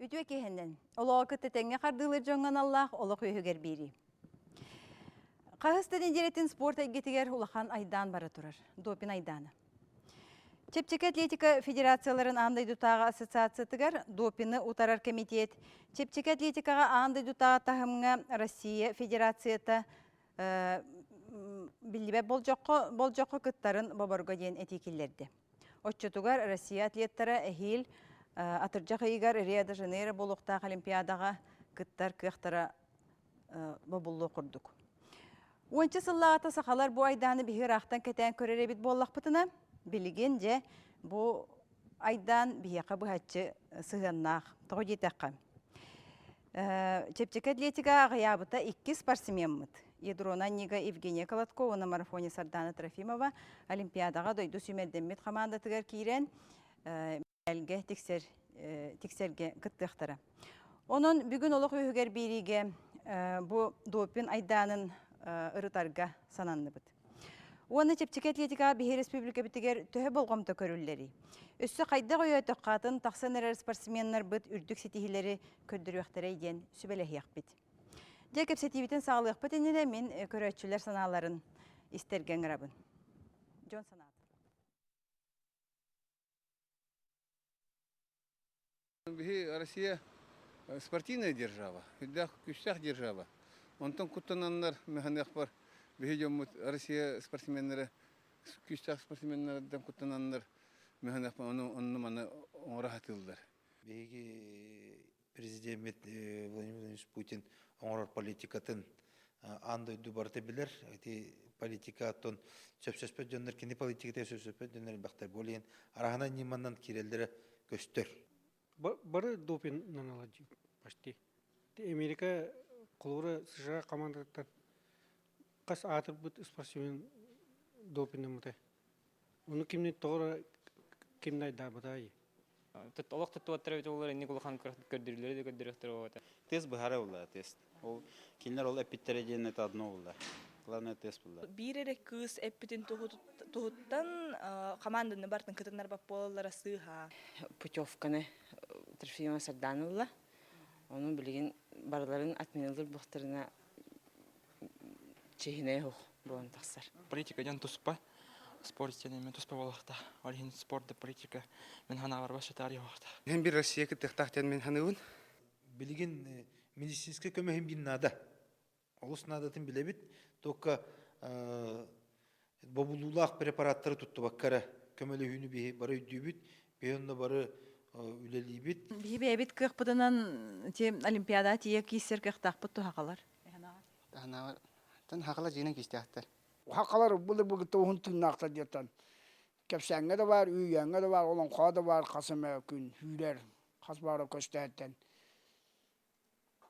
Үтүө киһинэн, олоҕу кытта тэҥҥэ хардыылыыр дьоҥҥо аналлаах олох үөһүгэр биэрии. Хаһыс да нэдиэлэтин спорт эйгэтигэр улахан айдаан бара турар. Допинг айдаана. Чэпчэки атлетика федерацияларын аан дойдутааҕы ассоциациятыгар допины утарар кэмитиэт чэпчэки атлетикаҕа аан дойдутааҕы таһымҥа Россия Федерацията биллибэт болдьоххо, болдьоххо кыттарын боборго диэн этии киллэрдэ. Оччотугар Россия атлеттара эһиил атырдьах ыйыгар Рио-де-Жанейро буолуохтаах Олимпиадаҕа кыттар кыахтара бобуллуох курдук. Уонча сыллааҕыта сахалар бу айдааны биһи ыраахтан кэтээн көрөр эбит буоллахпытына, билигин дьэ бу айдаан биһиэхэ быһаччы сыһыаннаах. Тоҕо диэтэххэ, Чэпчэки атлетика аҕыйаабыта икки спортсмеммыт. Ядрона Нига Евгения Колоткова уонна марафоне Сардана Трофимова Олимпиадаҕа дойду сүүмэрдэммит хамаандатыгар киирэн мэлгэ тиксэр, тиксэргэ кыттыахтара. Онон бүгүн олох үөһүгэр биэриигэ бу допинг айдаанын ырытарга сананныбыт. Уонна чэпчэки атлетикаҕа биһи республикабытыгар төһө болҕомто көрүллэрий? Өссө хайдах өйөөтөххө атын тахсан эрэр спортсменнарбыт үрдүк ситиһиилэри көрдөрүөхтэрэй диэн сүбэлэһиэхпит. Дьэ, кэпсэтиибитин саҕалыахпыт иннинэ мин көрөөччүлэр санааларын истэргэ ыҥырабын. Дьон санаата. Биһи Россия спортивная держава, үрдээх күүстээх держава. Онтон куттананнар мөһаныахпар биһи дьоммут Россия спортсменнара күүстээх спортсменнардан куттананнар мөһаныахпар ону онну маны оҥоро сатыыллар. Биһиги президеммит Владимир Владимирович Путин оҥорор политикатын аан дойду барыта билэр. Ити политика оттон сөпсөспөт дьоннор кини политиката сөпсөспөт дьоннор элбэхтэр. Бу иһин араһынан ньыманан киирэллэрэ көстөр. Бары допинг почти. Америка холобура США командаттан хас аатырбыт спортсмен допиннаммыта. Ону кимни тоҕо кимнай даабытай? Олох туттубаттар эбит олор инник улахан көрдөрүүлэри да көрдөрүөхтэр оҕото. Тест быһара буолла тест. Ол кинилэр ол эппиттэрэ диэн это одно буолла. Главное тест буолла. Биир эрэ кыыс эппитин туһуттан команданы бартын кытыннарбат буолаллара сыыһа. Путевканы Трофимова Сардаана ылла. Ону билигин барыларын отменылыр буохтарына чиһинэй оһох буолан тахсар. Политика диэн туспа, спорт диэн эмиэ туспа буолуохтаах. Ол иһин спорт да политика мин санаабар басчатаар уохтаах. Мин бир Россия кыттыахтаах диэн мин саныыбын. Билигин медицинскэй көмөһүн биир наада. Олус наадатын билэбит. Только бобулуулаах препараттары туттубакка эрэ көмөлөһүүнү биһи бары өйдүүбүт, биһи онно бары үлэлиибит. Биһи бэйэбит кыахпытынан ти Олимпиада тиийэ кииссэр кыахтаахпыт туһахалар. Таһанаабар тан хахала дьиэнэн киистээхтэр. Хахалар былыр былыргыта уһун тыыннаахтар диэтэн кэпсээҥҥэ да баар, үүйээҥҥэ да баар, олоҥхоҕо да баар хас эмэ күн сүүрэр, хас баара көстөөттөн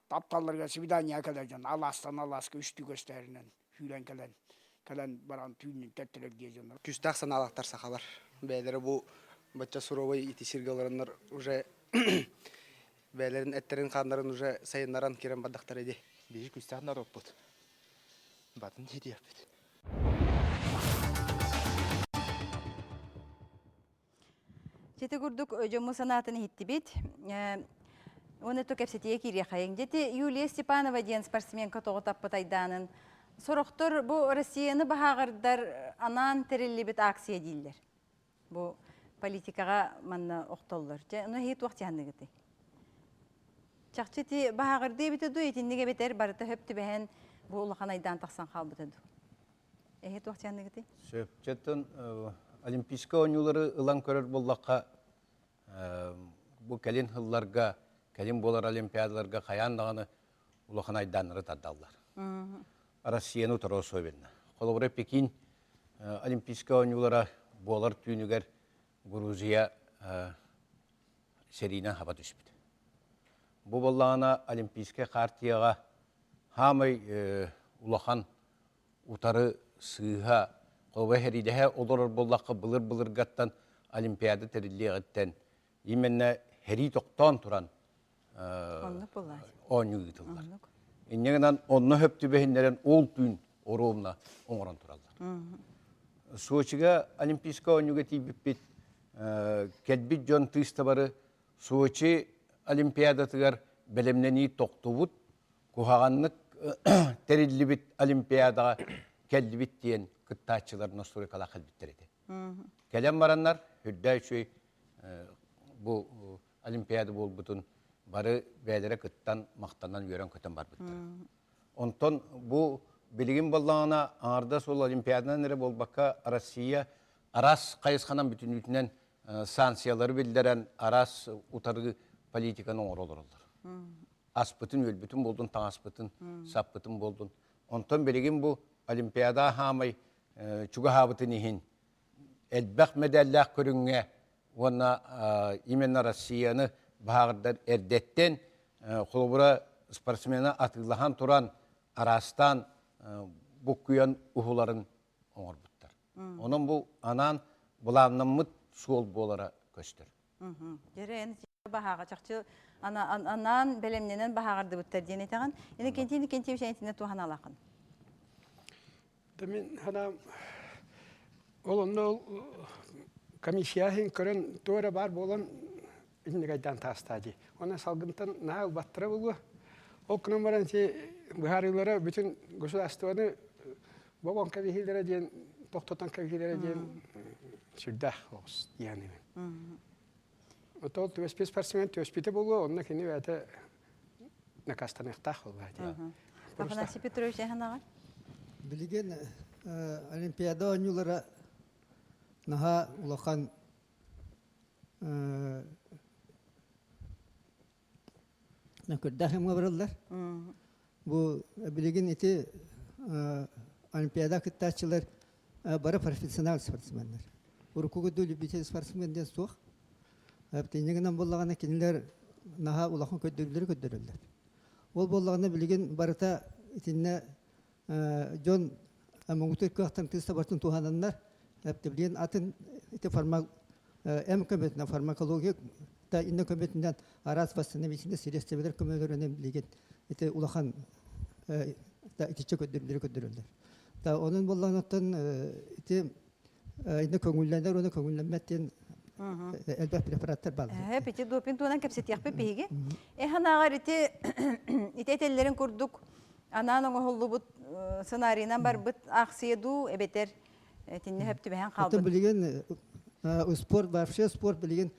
тапталларыгар свидание кэлэр дьон алаастан алааска үстүү көстөөрүнэн сүүрэн кэлэн кэлэн баран түүнүн тэттэрэр диэ дьоннор. Күүстээх санаалаахтар сахалар. Бэйэлэрэ бу бачча суровай ити сиргэ олороннор уже бэйэлэрин эттэрин хааннарын уже сайыннаран киирэн бардахтара ди. Биһи күүстээх норуоппут. Батын ситиэхпит. Сити курдук дьомму санаатын иһиттибит. Уонна то кэпсэтиэ киириэхэйиҥ. Дьэти Юлия Степанова диэн спортсменка тоҕо таппыт айдаанын сорохтор бу Россияны баһааҕырдар анаан тэриллибит акция дииллэр. Бу политикаҕа манна охтоллор. Дьэ, ону эһиги туох дьаһанныгытый? Чахчы ити баһааҕырдыы эбитэ дуу, итинник эбэтэр барыта хөп түбэһэн бу улахан айдаан тахсан хаалбыта дуу? Эһи туох дьаһанныгытый? Сөп. Четтон Олимпийскай оонньуулары ылан көрөр буоллахха, бу кэлин сылларга, кэлин буолар олимпиадаларга хайаан даҕаны улахан айдааннары тардаллар. Россияны утары особенно. Холобура, Пекин Олимпийскай оонньуулара буолар түүнүгэр Грузия сэриинэн хаба түспүт. Бу буоллаҕына Олимпийскай хартияҕа хаамай улахан утары сыыһа, холобура сэриилэһэ олорор буоллахха былыр-былыргаттан Олимпиада тэриллиэҕиттэн именно сэрии тохтоон туран оонньуу ыытыллар. Инньэ гынан онно хөп түбэһиннэрэн ол түүн оруобуна оҥорон тураллар. Сочига Олимпийскай оонньууга тиийбиппит кэлбит дьон тыыстабары Сочи Олимпиадатыгар бэлэмнэнии тохтубут, куһаҕаннык тэриллибит Олимпиадаҕа кэллибит диэн кыттааччылар ностуойкалаах кэлбиттэр этэ. Кэлэн бараннар үрдээ үчүгэй бу Олимпиада буолбутун бары бэйэлэрэ кыттан, махтанан үөрэн-көтөн барбыттара. Онтон бу билигин буоллаҕына аҥардас ол Олимпиаданан эрэ буолбакка Россия араас хайысханан бүтүннүүтүнэн санкциялары биллэрэн араас утары политиканы оҥоро олороллор. Аспытын, үөлбүтүн буолдун, таҥаспытын, саппытын буолдун. Онтон билигин бу Олимпиада хаамай чугаһаабытын иһин элбэх мэдээллээх көрүҥҥэ уонна именно Россияны баһааҕырдар эрдэттэн холобура спортсмена атыылаһан туран араастаан буккуйан уһуларын оҥорбуттар. Онон бу анаан былааннаммыт суол буолара көстөр. Дьэрэ баһааҕа чахчы анаан бэлэмнэнэн баһааҕырдыбыттар диэн этэҕин. Иннокентий Иннокентьевич итиннэ туһаналаахын. Да мин ханаам ол онно ол комиссия иһин көрөн туох эрэ баар буолан иннигайдаан таастаа дии. Онон салгынтан наһаа ылбаттара буолуо. Ол гынан баран ити быһаарыылара бүтүн государствоны бобон кэбиһиилэрэ диэн тохтотон кэбиһиилэрэ диэн сүрдээх оҕус диэхинибин. Отол түбэспит спортсмен түбэспитэ буолуо, онно кини бэйэтэ накастаныахтаах буолла дии. Афанасий Петрович эһанаҕа? Билигин Олимпиада оонньуулара наһаа улахан көрдөөх кэмҥэ бараллар. Бу билигин ити Олимпиада кыттааччылар бары профессионал спортсменнар. Урукку курдук любитель спортсмен диэн суох. Инньэ гынан буоллаҕына кинилэр наһаа улахан көрдөрүүлэри көрдөрөллөр. Ол буоллаҕына билигин барыта итиннэ дьон муҥутуур кыахтан тыыс табартын туһананнар билигин атын ити фарма эм көмөтүнэн фармакология да иннэ көмөтүнэн араас восстановительный средстволар көмөлөрүнэн билигин ити улахан итиччэ көрдөрүүлэри көрдөрөллөр. Да онон буоллаҕына ити иннэ көҥүллэнэр уонна көҥүллэммэт диэн элбэх препараттар бааллар. Э, ити допинг туһунан кэпсэтиэхпит биһиги. Эһанааҕар ити ити этэллэрин курдук анаан оҥоһуллубут сценарийынан барбыт аахсыйа дуу эбэтэр итиннэ хөп түбэһэн хаалбыт. билигин спорт вообще спорт билигин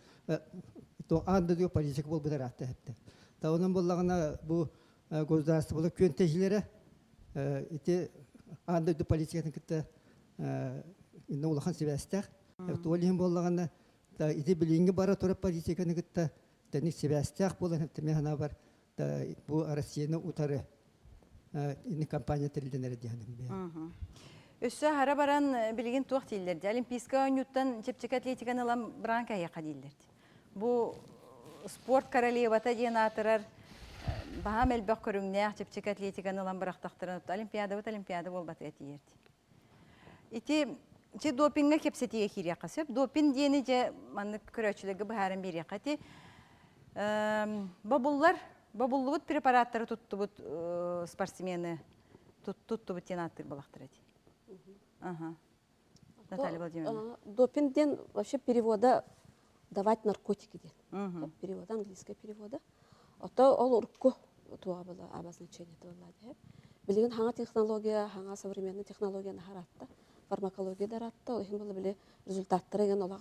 аан дойду политика буолбут ыраатта эттэ. Та онон буоллаҕына бу государстволар күөнтэһиилэрэ ити аан дойду политикатын кытта инна улахан сибээстээх. Ол иһин буоллаҕына ити билиҥҥи бара турар политиканы кытта тэник сибээстээх буолан мин санаабар бу Россияны утары ини компания тэрилинэрэ диэн. Өссө хара баран билигин туох дииллэр дии Олимпийскай оонньууттан чэпчэки атлетиканы ылан быраан кэһиэххэ дииллэр дии. Бу спорт королевата диэн аатырар баһаам элбэх көрүҥнээх чэпчэки атлетиканы ылан бырахтахтарын олимпиадабыт олимпиада буолбатыга тиийэр дии. Ити ити допиҥҥа кэпсэтиигэ киириэххэ сөп. Допинг диэни дьэ маннык көрөөччүлэргэ быһааран биэриэххэ ити. Бобуллар, бобуллубут препараттары туттубут спортсмены туттубут диэн ааттыыр балахтар эти. Ага. Наталья Владимировна. Допинг диэн вообще перевода давать наркотики диэн. Перевода, английская перевода. Ото ол урукку туоҕа была обозначение была диһэ. Билигин хаҥа технология, хаҥа современный технология наһаратта, фармакология да аратта, ол иһин була били результаттара ген ол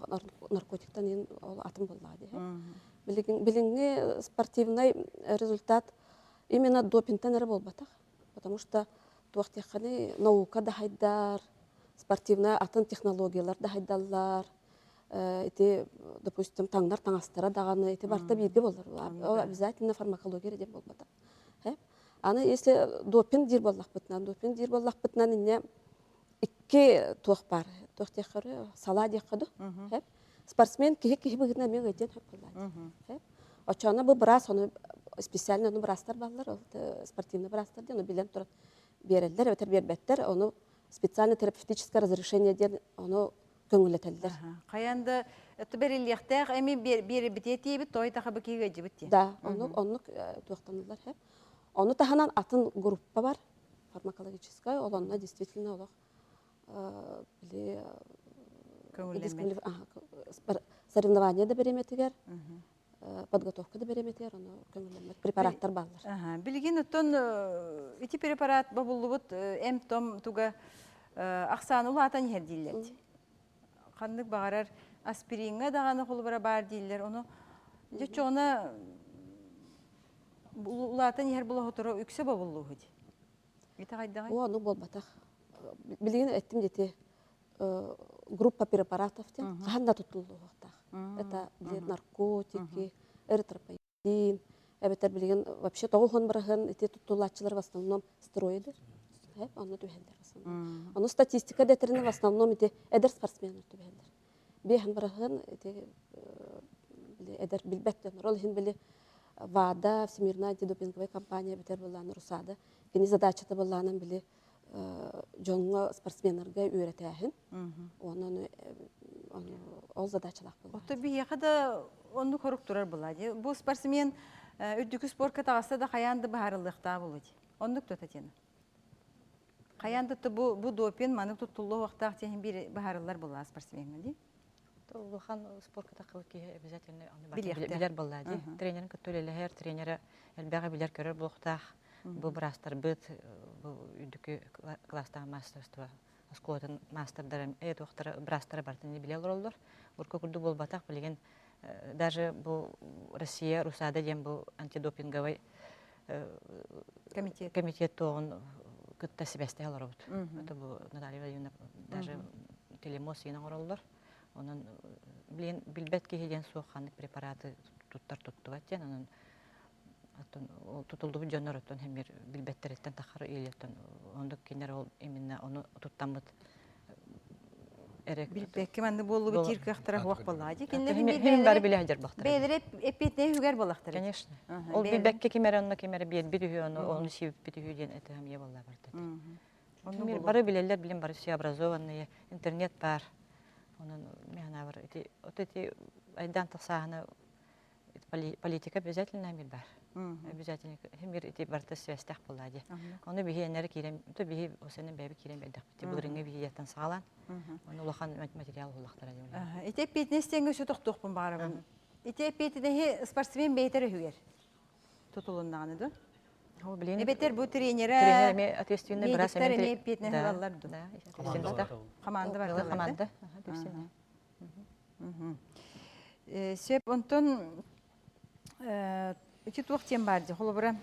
наркотиктан иһин ол атын буоллаҕа диһэ. Билигин билиҥҥи спортивный результат именно допингтан эрэ буолбатах. Потому что туох диэххэний наука да хайдар, спортивная атын технологиялар да хайдаллар, ити допустим таҥнар таҥастара даҕаны ити барыта бииргэ буолар ол обязательно фармакология диэн буолбатах аны если допинг диир буоллахпытынан допинг диир буоллахпытынан инньэ икки туох баар туох диэххэ салаа диэххэ ду спортсмен киһи киһи быһыытынан эмиэ ыйдиэн сөп буоллаҕа оччоҕуна бу быраас ону специально ону быраастар бааллар спортивный быраастар диэн ону билэн туран биэрэллэр эбэтэр биэрбэттэр ону специально терапевтическое разрешение диэн ону көҥүлэтэллэр. Хайан да это бэриллиэхтээх эми биэрбитиэ тиэбит той тахабы киһи тиэ. Да, оннук оннук туохтаналлар хэп. Ону таһынан атын группа бар фармакологическая, ол онно действительно олох били соревнование да бириэмэтигэр. Подготовка да береметер, ону көҥүллэммэт препараттар бааллар. Билигин оттон ити препарат бобуллубут эм-том туга ахсааны улаатан иһэр дииллэр. Ханнык баҕарар аспириҥҥа даҕаны холобура баар дииллэр. Ону дьэ чоҕуна улаатан иһэр булоһоторо үксэ бобуллууһу дии. Итэҕэйдэҕэй? О, ону буолбатах. Билигин эттим дити группа препаратов диэн хаһан да туттуллуохтаах. Это наркотики, эритропоэтин, эбэтэр билигин вообще тоҕуһун быраһын ити туттулааччылар в основном стероиды. Онно түһэллэр в основном. Ону статистика дэтэринэ в основном ити эдэр спортсменнар түбэһэллэр. Биэһэн быраһын ити эдэр билбэт дьоннор. Ол иһин били ВАДА, Всемирная антидопинговая компания битэр былааны РУСАДА. Кини задачата былаанан били дьоҥҥо спортсменнарга үөрэтээһин. Онон ол задачалаах буолла. Ото биһиэхэ да оннук хорук турар була дии. Бу спортсмен үрдүкү спорка таҕыста да хайаан да быһаарыллыахтаах буолуо дии. Оннук да Татьяна? Хайаан да бу бу допинг маннык туттуллуохтаах диэн биир быһаарыллар буолла спортсмеҥҥа дии. Улахан спорка таххыбыт киһи обязательно билэр буолла дии. Тренерин кытта үлэлэһэр, тренерэ элбэҕи билэр-көрөр буолуохтаах. Бу быраастарбыт, бу үрдүкү класстаах мастерство оскуолатын маастардара, туохтара, быраастара барытын билэ олороллор. Урукку курдук буолбатах, билигин даже бу Россия, РУСАДА диэн бу антидопинговай комитет, комитет туоҕун кытта сибэстэһэ олоробут. Это бу Наталья Владимировна даже телемост иин оҥороллор. Онон билин билбэт киһи диэн суох ханнык препараты туттар туттубат диэн онон оттон ол тутуллубут дьоннор оттон хэмир билбэттэриттэн тахар или оттон оннук кинилэр ол именно ону туттаммыт эрэ Билбэккэ манны буоллубут тиир кыахтара суох буоллаҕа дии. Кинилэр Хим бары билэ сылдьар буоллахтара. Бэйэлэрэ эппиэтинэһи үгэр буоллахтара. Конечно. Ол билбэккэ ким эрэ онно ким эрэ биэрбит үһү, ону ону сиэбиппит үһү диэн этиһэм ийэ буолла барда. Бары билэллэр, билим бары все образованные, интернет бар. Онон мен бар ити вот эти айдан тахсааһына политика обязательно мир бар. Обязательно мир ити барыта связьтах буолла дии. Ону биһи эннери киирэн, то биһи осенен бэйби киирэн бердехпит. Былырыҥҥы биһиеттан саҕалаан. Ону улахан материал улахтара диэн. Ити эппиэтинэс диэҥҥэ өссө тохтуохпун баҕарабын. Ити эппиэтинэһи спортсмен бэйэтэ үһүгэр тутулуннаҕына ду? Эбэтэр бу тренерэ, тренер эмиэ ответственный быраас эмиэ эппиэтинэһи ылаллар ду? Команда бар. Команда. Сөп, онтон ити туох диэн баар дии, холобура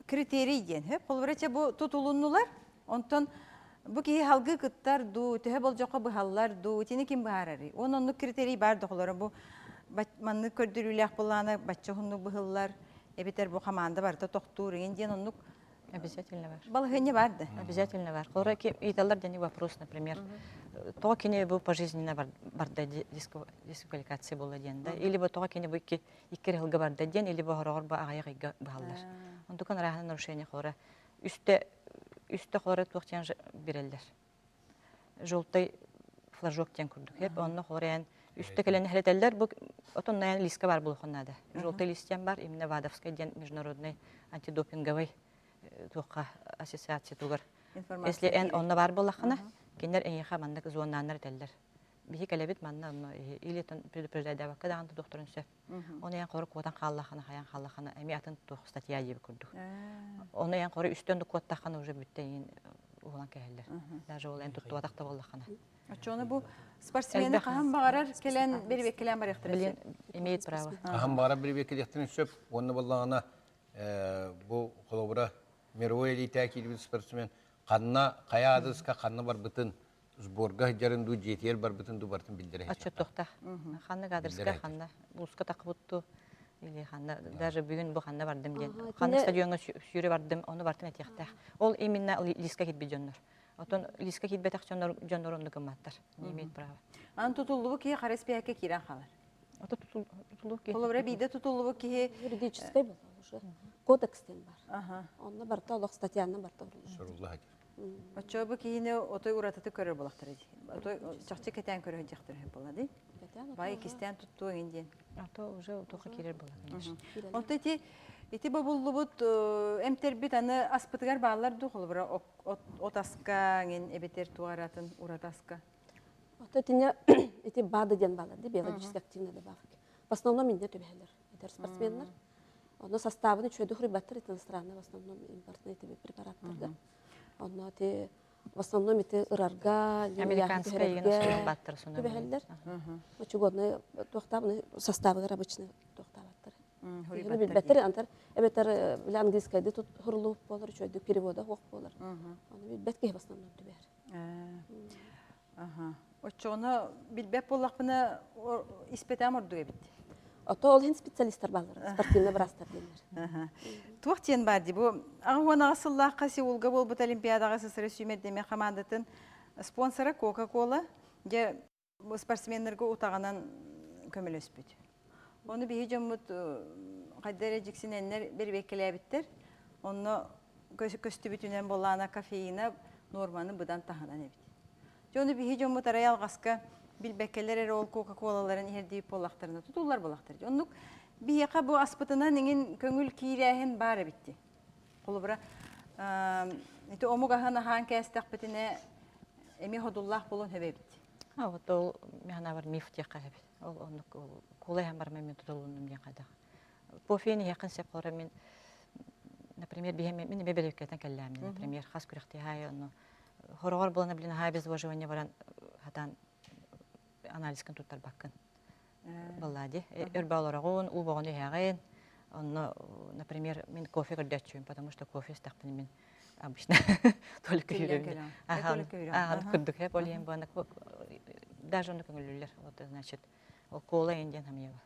критерий диэн, хөп, холобура чэ бу тутулуннулар, онтон бу киһи халгыы кыттар дуу, төһө болдьоххо быһаллар дуу, итини ким быһаарарый? Уон оннук критерий баар да холоро бу маннык көрдөрүүлээх буоллаҕына бачча уһуннук быһыллар, эбэтэр бу хамаанда барыта тохтуур игин диэн оннук Обязательно бар. Балаһыанньа бар да? Обязательно бар. Холоро ыйыталлар дени вопрос, например, тоҕо кини бу пожизненно барда дисквалификация буолла диэн да, или бу тоҕо кини бу икки икки рыһылга барда диэн, или бу хороҕор бу аҕыйах ыйга быһаллар. Онтукан арааһына нарушение холоро үстэ үстэ холоро туох диэн бирэллэр. Желтый флажок диэн курдук. Хеп онно холоро үстэ кэлэн эһэлэтэллэр бу отон наyan лиска бар булухон наада. Желтый лист диэн бар, именно ВАДовскай диэн международный антидопинговый туохха ассоциация тугар. Если эн онно бар буоллаххына, кинилэр эйиэхэ маннык зонааннар этэллэр. Биһи кэлэбит манна онно или предупреждайдабакка даҕаны тутуохтарын сөп. Оны эн хору куотан хааллаххына, хайан хааллаххына, эми атын туох статья диэби курдук. Оны эн хору үстэн куоттаххына уже бүттэ иин уһулан кэһэллэр. Даже ол эн туттубатах да буоллаххына. Оччону бу спортсмены хаһан баҕарар кэлэн бирибеккелээн барыахтара Билин имеет право. Хаһан баҕарар бирибеккелиэхтэрин сөп. Уонна буоллаҕына бу холобура мировой элитэ киирбит спортсмен ханна хайа аадырыска ханна барбытын сборга сылдьарын дуу дьиэтигэр барбытын дуу барытын биллэрэ Отчеттуохтаах. Ханнык аадырыска ханна улууска таххыбыттуу или ханна даже бүгүн бу ханна бардым диэн ханнык стадиоҥҥа сүүрэ бардым ону бартын этиэхтээх. Ол именно лиска киирбит дьоннор. Отон лиска киирбэтэх дьоннор дьоннор оннук гымматтар. Не имеет права. Ан тутуллубут киһи хара испиэһэккэ киирэн хаалар. Ото тутуллубут киһи. Холобура биирдэ тутуллубут киһи юридическай буолар уже. Кодекс диэн бар. Онно барыта олох статьянан барыта Сурулла Оччо бу киһини отой уратыты көрөр буолахтара дии. Отой чахчы кэтээн көрөр дьахтар буолла дии. Бай кистээн туттуо иҥин диэн. А то уже туха киирэр буолла, конечно. Онто ити ити бобуллубут эмтэрбит аны аспытыгар бааллар дуу холобура от аска иҥин эбэтэр туаратын ураты аска. Ото итинне ити БАДы диэн баалар ди биологически активная добавки. В основном инде түбэһэлэр эдэр спортсменнар. Онно составын үчүгэйдик хуруйбаттар иностранный в основном импортный ити препараттарга. Онно ити в основном ити ырарга, Американская баттар түбэһэллэр. Очугодный туохтаабыны составыгар обычно туохтаабаттар. Оны билбэттэр антар эбэтэр бile английскайды тут хурулуп болар үчүгэйдик перевода хуох болар. Оны билбэт киһи в основном түбэһэр. Оччоҕуна билбэт буоллахпына испэтээм ордук эбит. Ото ол иһин специалистар бааллар, спортивный быраастар диэннэр. Туох диэн баар дии бу 88 сыллаахха Сеулга буолбут Олимпиадаҕа СССР сүүмэрдэмэ хамаандатын спонсора Coca-Cola дьэ спортсменнарга утаҕынан көмөлөспүт. Ону биһи дьоммут хайда эрэ дьиксинэннэр бэрибиэккэлээбиттэр. Онно көстүбүтүнэн буоллаана кофеина нуорманы быдан таһынан эбит. Дьэ ону биһи дьоммут арай алҕаска билбэккэлэр эрэ ол кока-колаларын иһэрдиир буоллахтарына тутуллар буоллахтар. Оннук биһиэхэ бу аспытынан иҥин көҥүл киирээһин баар эбитти. Холобура, ити омук аһын аһаан кээстэхпитинэ эмиэ ходуллаах буолуон сөп эбит. А вот ол механабар миф диэххэ эбит. Ол оннук кулайхан барма мен тутулуннум диэн хайдах. Кофены иһиэххин сөп холобура мин например биһи мин эмиэ бэлэккэтэн кэллээмнэ например хас күрэхтэһэ онно хороҕор буолан блин аһаа обезвоживание баран хатан анализкын туттарбаккын баллади өрбө олороҕун уу боҕону иһэҕин онно например мин кофе көрдөөччүбүн потому что кофе истэхпинэ мин обычно только үүрөбүн ахан курдук хеп ол иһин буана даже ону көҥүллүүллэр вот значит ол кола индиан хамьева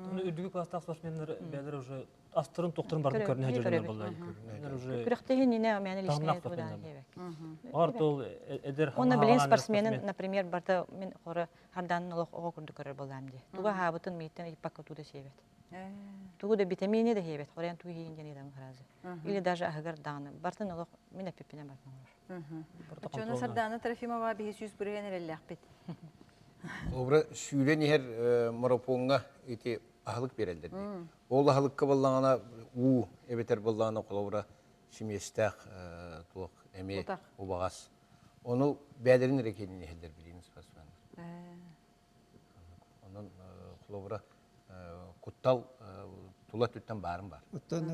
Үрдүкү класстаах спортсменнар бэйэлэр уже астарын туохтарын бардын көрүнэ дьөрүнэр боллар. Уже Күрэхтэһин ине мэне лишне Ар тол эдер Онна билин спортсменин, например, барта мин хора хардаанын олох оҕо курдук көрөр болаам ди. Туга хаабытын мииттен ыйпакка туда сиэбет. Тугу да витамини да хиэбет, хорен тугу хиин диэн ыйдамын харазы. Или даже аһыгар даҕаны бартын олох мин эппиппинэн бартын олор. Оччону Сардаана Трофимова биһи 100% эрэллээхпит. Обра сүүрэн иһэр марафоҥҥа ити аһылык биэрэллэр дии. Ол аһылыкка буоллаҕына уу эбэтэр буоллаҕына холобура симиэстээх туох эмиэ убаҕас. Ону бэйэлэрин эрэ киэнин иһэллэр билигин спортсменнар. Онон холобура куттал тула өттүттэн баарын баар. Оттон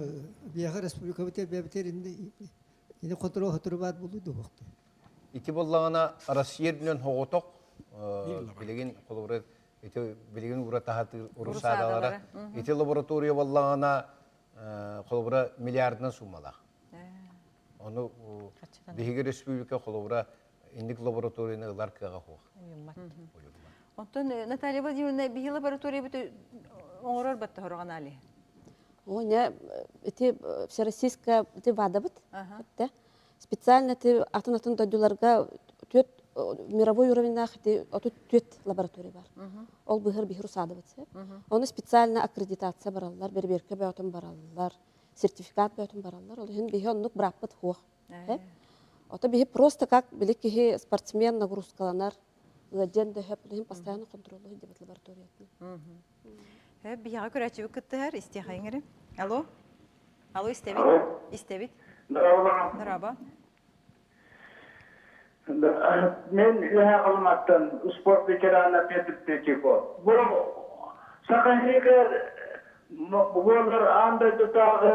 биһиэхэ республикабыт бэйэбитигэр ини хотуруо-хотуру баар буолуо дуо? Ити буоллаҕына Россия үрдүнэн соҕотох билигин холобура ити билигин уратаһатыыр урусаадалара ити лаборатория буоллаҕына холобура миллиардынан суумалаах. Ону биһиги республика холобура инник лабораторияны ылар кыаҕа суох. Оттон Наталья Владимировна биһи лабораториябыт оҥорор баттаһор анализ. О, не, ити всероссийская ити ВАДАбыт. Специально ити атын-атын дойдуларга түөрт мировой уровеннаах ити 34 лаборатория бар. Ол быһыр биһир усаадыбыт. Оны специально аккредитация бараллар, бэрбиэркэ бөҕөтүн бараллар, сертификат бөҕөтүн бараллар. Ол иһин биһи оннук бырааппыт суох. Ото биһи просто как били киһи спортсмен нагрузкаланар, ыалдьан да хөп, иһин постоянно контроллуһун дебет лабораториятын. Биһиэхэ көрөөччүбүт кыттыһар, истиэхэйиҥ Алло. Алло, истэбит. Истэбит. Дорообо. Мен үһэ Халыматтан спорт ветерана Петр Третьяков. Бу Саха сиригэр буолар аан дойдутааҕы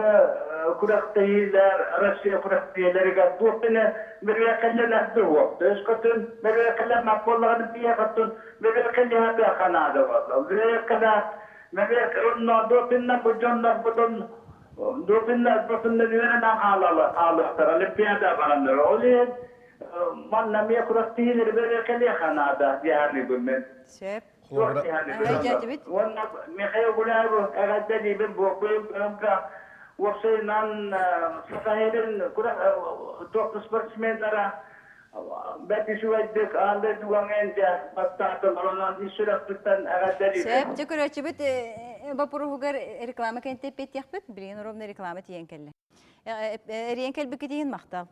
күрэхтэһиилэр, Россия күрэхтэһиилэригэр туох эмэ бөрүөкэллэнэр дуо? Өскөтүн бөрүөкэлэммэт буоллаҕына биһиэхэ бөрүөкэлиһэ наада буолла. Бөрүөкэлэ допинна бу дьоннорбутун допинна үөрэнэн хаалыахтара, Олимпиада бараннар. Ол иһин манна эмиэ күрэхтэһиилэри бөрүөкэлиэхэ наада диэханыыбын мен. Сөп. Уонна Михаил Гуляеву эҕэрдэлиибин буокуйум уопсайынан Саха сирин туох спортсменнара бэрт үчүгэйдик аан дойдуга дьэ бастаатылар онон ис сүрэхпиттэн эҕэрдэлиибин. Сөп, дьэ көрөөччүбүт боппуруоһугар реклама кэнтиэппиэттиэхпит. Билигин ровно реклама тиийэн кэллэ. Эриэн кэлбиккит иһин махтал.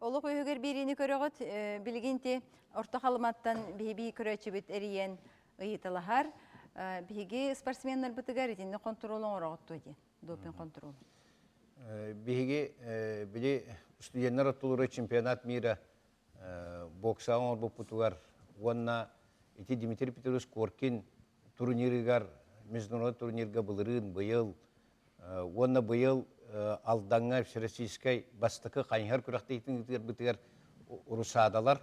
Олох үһүгэр биэриини көрөҕүт. Билигин ти Орто Халыматтан биһиги көрөөччүбүт эрийэн ыйыталаһар. Биһиги спортсменнарбытыгар итинник хонтуруол оҥороҕут дуо диэн. Допинг контрол. Биһиги били студеннар оттулура чемпионат мира боксаҕа оҥорбуппутугар уонна ити Дмитрий Петрович Коркин турнирыгар международный турнирга былырыын быйыл уонна быйыл Алдаҥҥа всероссийскай бастакы хайыһар күрэхтэһиитин ыытыарбытыгар Русадалар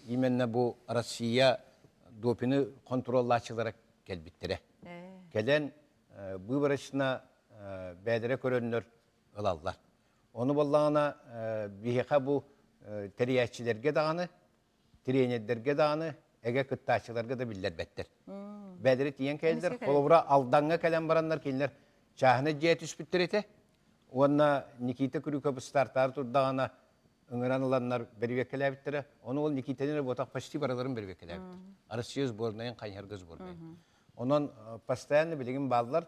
именно бу Россия допины хонтуруоллааччылара кэлбиттэрэ. Кэлэн выборочно бэйэлэрэ көрөннөр ылаллар. Ону буоллаҕына биһиэхэ бу тэрийээччилэргэ даҕаны, тренердэргэ даҕаны, эгэ кыттааччыларга да биллэрбэттэр. Бэйэлэрэ тиийэн кэлэллэр. Холобура, Алдаҥҥа кэлэн бараннар кинилэр чааһынай дьиэ түспүттэр этэ. Уонна Никита Крюков стартаары турдаҕына ыҥыран ыланнар бэрэбиэркэлээбиттэрэ. Ону ол Никитаны эрэ буотах почти барыларын бэрэбиэркэлээбиттэр. Россия сборнайын, хайыһарга сборнайын. Онон постоянно билигин бааллар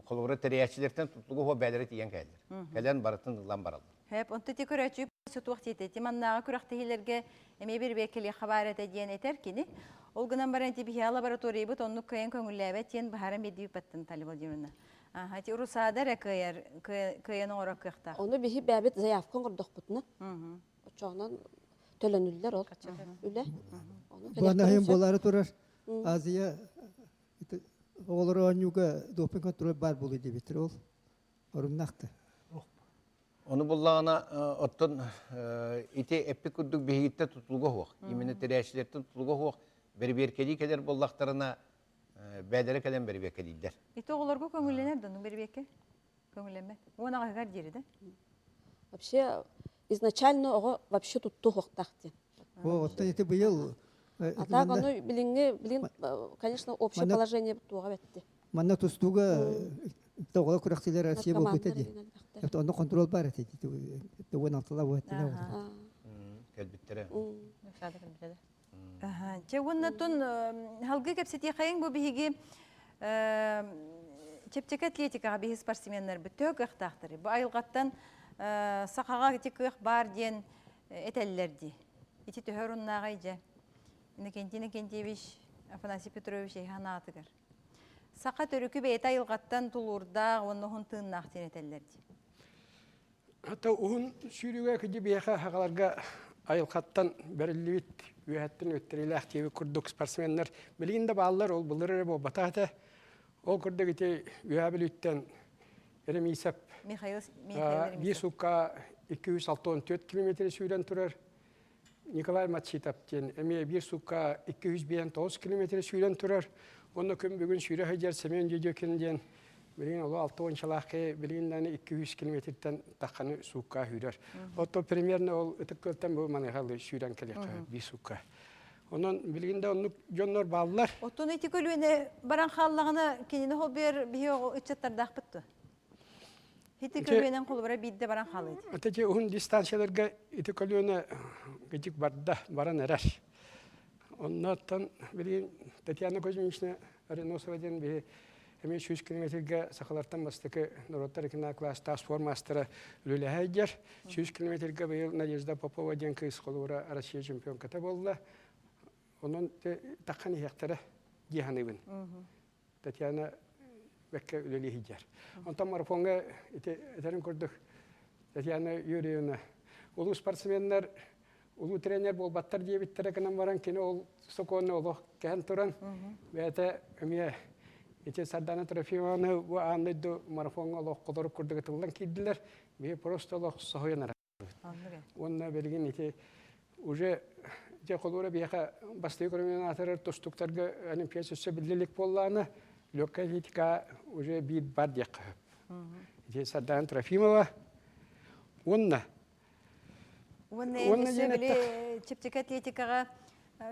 холобура тэрийээччилэртэн тутулугу уһуо бээлэрэ тиийэн кэлэллэр. Кэлэн барытын ылан бараллар. Хэп, онто ти көрөөччү туох диэтэ, ти маннааҕы күрэхтэһиилэргэ эмиэ бирбиэккэлиэххэ баар этэ диэн этэр кини. Ол гынан баран ити биһиэхэ лабораториябыт оннук кыайан көҥүллээбэт диэн быһааран биэрдибит баттын Наталья Владимировна. Аха, ити Русада эрэ кыайар, кыайан оҥорор кыахтаах. Ону биһи бэйэбит заявка оҥордохпутуна, оччоҕунан төлөнүллэр ол үлэ. Буонаһын буолаары турар Азия оҕолор оонньууга допинг контроль баар буолуо диэбиттэр ол оруннаахта. Ону буллаҕына оттон ити эппит курдук биһигиттэн тутулуга суох. Именно тэрээччилэртэн тутулуга суох бэрэбиэркэлии кэлэр буоллахтарына бэйэлэрэ кэлэн бэрэбиэркэлииллэр. Ити оҕолорго көҥүллэнэр да, ну бэрэбиэркэ көҥүллэммэт. 10 аҕыһыгар диэри да? Вообще изначально оҕо вообще туттуохтаах диэн. О, оттон ити быйыл А так ону билиҥҥи билин конечно общее положение туоҕа бэтти. Манна тустууга тоҕо күрэхтилер Россия буолбута дии. Онно контроль бар этэ. Тугун алтыла буоттина. Кэлбиттэрэ. Чэ уонна тун халгы кэпсэтиэхэйиҥ бу биһиги чэпчэки атлетикаҕа биһи спортсменнарбыт төһө кыахтаахтары. Бу айылҕаттан сахаҕа ити кыах баар диэн этэллэр дии. Ити төһө оруннааҕый дьэ? Иннокентий Иннокентьевич Афанасий Петрович эһи анаатыгар. Саха төрүкү бэйэтэ айылҕаттан тулуурдаах уонна уһун тыыннаах диэн этэллэр дии. Хата уһун сүүрүүгэ кыдьы биһиэхэ сахаларга айылҕаттан бэриллибит үөһэттэн үөттэриилээх диэбит курдук спортсменнар билигин да бааллар, ол былыр эрэ буолбатах этэ. Ол курдук ити Үөһээ Бүлүүттэн Ремисов Михаил Михаил биир суукка 264 километры сүүрэн турар. Николай Матчитов диэн эмиэ биир суукка 259 километры сүүрэн турар. Онно күн бүгүн сүүрэ сылдьар Семен Дедюкин диэн билигин олу алта уончалаах киһи билигин даҕаны 200 километртэн тахханы суукка сүүрэр. Оттон примерно ол Ытык Күөлтэн бу маныаха сүүрэн кэлиэххэ биир суукка. Онон билигин да оннук дьоннор бааллар. Оттон ити көлүөнэ баран хааллаҕына кинини холбуйар биһи ыччаттардаахпыт дуо? Ити көлүөнэн холобура биирдэ баран хаалыа Ити уһун дистанцияларга ити көлүөнэ кыдьык барда, баран эрэр. Оннуттан билигин Татьяна Кузьминична Реносова диэн биһи эмиэ 100 километрга сахалартан бастакы норуоттар иккинаа класстаах спорт маастара үлэлэһэ сылдьар. 100 километрга быйыл Надежда Попова диэн кыыс холобура Россия чемпионката буолла. Онон таххан иһиэхтэрэ дии саныыбын. Татьяна бэккэ үлэлии сылдьар. Онтон марафоҥҥа ити этэрин курдук Татьяна Юрьевна улуу спортсменнар улуу тренер буолбаттар диэбиттэрэ гынан баран кини ол сокуону олох кэһэн туран бэйэтэ эмиэ ити Сардана Трофимованы бу аан дойду марафоҥҥа олох холорук курдук ытыллан киирдилэр. Биһи просто олох соһуйан эрэ. Уонна билигин ити уже дьэ холуура биһиэхэ бастакы көрүҥүнэн аатырар тустуктарга олимпиада өссө биллэ илик буоллаҕына легкая атлетика уже биир бар диэххэ сөп. Ити Сардана Трофимова уонна Уонна өссө били чэпчэки атлетикаҕа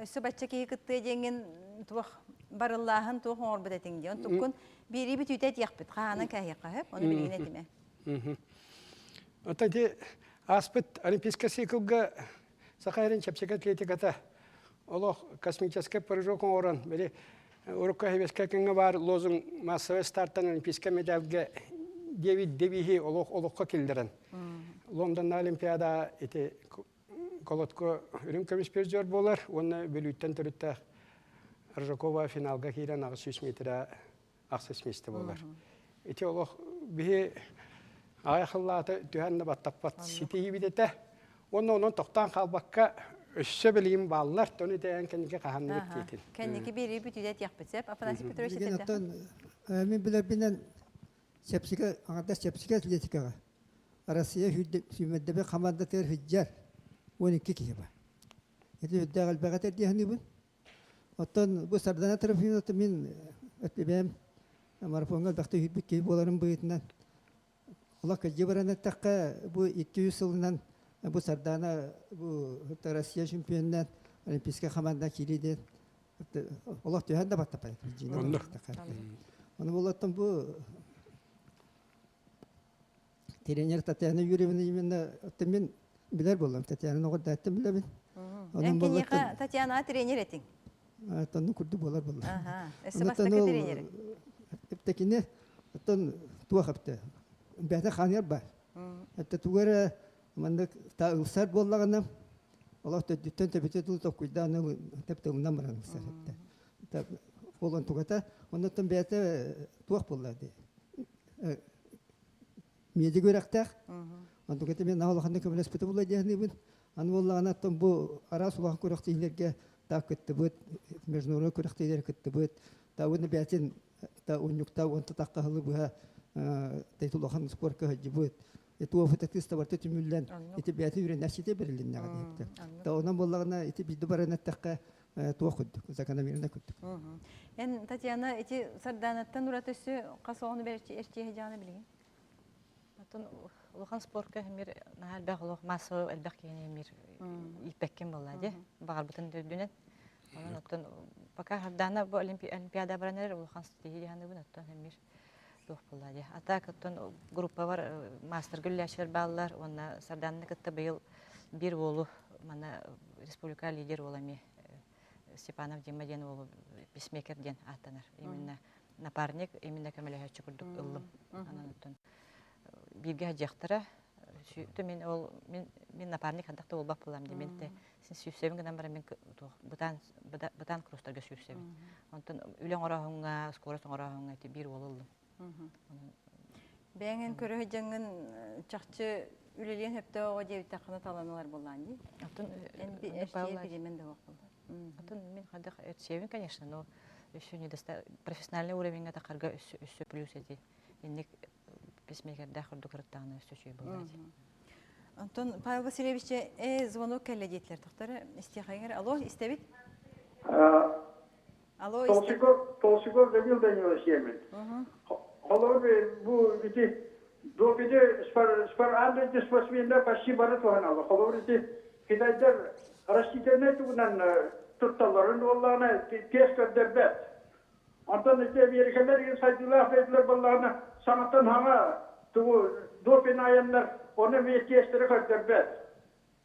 өссө бачча киһи кыттыа диэҥҥин туох барыллааһын туох оҥорбут этиҥ диэн. Онтуккун биэрии бүтүүтэ этиэхпит. Хаһаанан кээһиэххэ сөп. Ону билигин этимэ. Оттон ити ааспыт Олимпийскай циклга Саха сирин чэпчэки атлетиката олох космическай прыжок оҥорон, били урукку Сэбиэскэй кэмҥэ баар лозунг массовай стартан олимпийскай медальга диэбит девиһи олох олоххо киллэрэн Лондонна Олимпиада ити Колодко үрүҥ көмүс призер буолар уонна Бүлүүттэн төрүттээх Рыжакова финалга киирэн 800 метрэ ахсыс миэстэ буолар. Ити олох биһи аҕай түһэн да баттаппат ситиһиибит этэ. Уонна онон тохтоон хаалбакка өссө билигин бааллар, тону итээйэн кэнники хаһанныбыт диэтин. Кэнники биэрии бүтүдэ тиэхпит сеп. Афанасий Петрович оттон мин билэрбинэн чэпчэки аҥардас чэпчэки атлетикаҕа Россия сүүмэрдэбэ хамаандатыгар сылдьар 12 киһи бар. Ити үрдээх элбэх этэр дии саныыбын. Оттон бу Сардана Трофимовна мин эбээм марафоҥҥа элбэхтэ үһүйбүт киһи буоларым быһыытынан олох кырдьы баран эттэххэ бу 200 сылынан бу Сардана бу Россия чемпионунан олимпийскай хамаанда киирии диэн олох түһэн да баттаппат. Ону болоттон бу тренер Татьяна Юрьевна именно мин билэр буоллам Татьяна оҕордааттан билэбин. Эн киниэхэ Татьяна тренер этиҥ. Тонну курдук буолар буолла. Өссө бастакы тренер. Эптекини оттон туох эпте. Бэйэтэ ханыар бар. Эпте тугу эрэ маннык та ылсар буоллаҕына олох төрдүттэн төбөтө тыл толкуйдаан тэптэ ылынан баран ылсар эпте. Ол онтугата оннуттан бэйэтэ туох буолла дии. Медик үөрэхтээх. Онтуката мен наһаа улаханнык көмөлөспүтэ буолла диэхнибин. Аны буоллаҕына оттон бу араас улахан күрэхтэһиилэргэ та кыттыбыт, международный күрэхтэһиилэр кыттыбыт, та уонна бэйэтин та унньукта уонта таххаһылы быһа тейт улахан спорка сылдьыбыт. Ити опыта кыыс барыта түмүллэн ити бэйэтин үөрэнээччитэ бэрилиннэҕэ диэбитэ. Та онон буоллаҕына ити биирдэ баран эттэххэ туох курдук, закономерно курдук. Эн Татьяна ити Сардаанаттан ураты өссө хас оҕону эрчийэ дьааны билигин? Оттон улахан спорка эмир наһаа элбэх олох массовый элбэх киһини эмир ииппэккин буолла дии. Баҕарбытын да үрдүнэн. Онон оттон пока Сардаана бу олимпиада баран эрэр улахан ситиһии дьаһаныбын оттон эмир туох буолла дии. А так оттон группабар маастарга үлэлээччилэр бааллар уонна Сардаананы кытта быйыл биир уолу манна республика лидер уола эмиэ Степанов Дима диэн уолу писмекер диэн ааттанар. Именно напарник, именно көмөлөһөөччү курдук ыллым. Анан оттон бииргэ сылдьыахтара. Мин ол мин мин напарник хантах да буолбат буолам дии. Мен те син сүүрсэбин гынан баран мин бытаан бытаан кросстарга сүүрсэбин. Онтон үлэ оҥорооһуҥҥа, скорость оҥорооһуҥҥа ити биир уол ыллым. Бэйэҥин көрө сылдьаҥҥын чахчы үлэлиэн сөптөөх оҕо диэбитэххинэ талан ылар буоллаан дии. Оттон Эн бириэмэн да буолла. Оттон мин хайдах өтсиэбин, конечно, но еще недоста профессиональный уровеньга тахарга өссө өссө плюс эти инник писмекердээх курдук ырыттаҕына өссө үчүгэй буолар эти. Антон Павел Васильевич звонок кэллэ диэтилэр тохтор истиэхэҥэр. Алло, истэбит? Алло, Толсиков, Толсиков Данил Данилович диэмин. Холобур бу ити допинги спор спортсменнар почти бары туһаналлар. Холобур ити китайдар растительнай тугунан тутталларын буоллаҕына тест көрдөрбөт. Онтон ити Америкалар ин сайдыылаах дойдулар буоллаҕына саҥаттан саҥа тугу допинг айаннар оны эмиэ тестэри көрдөрбөт.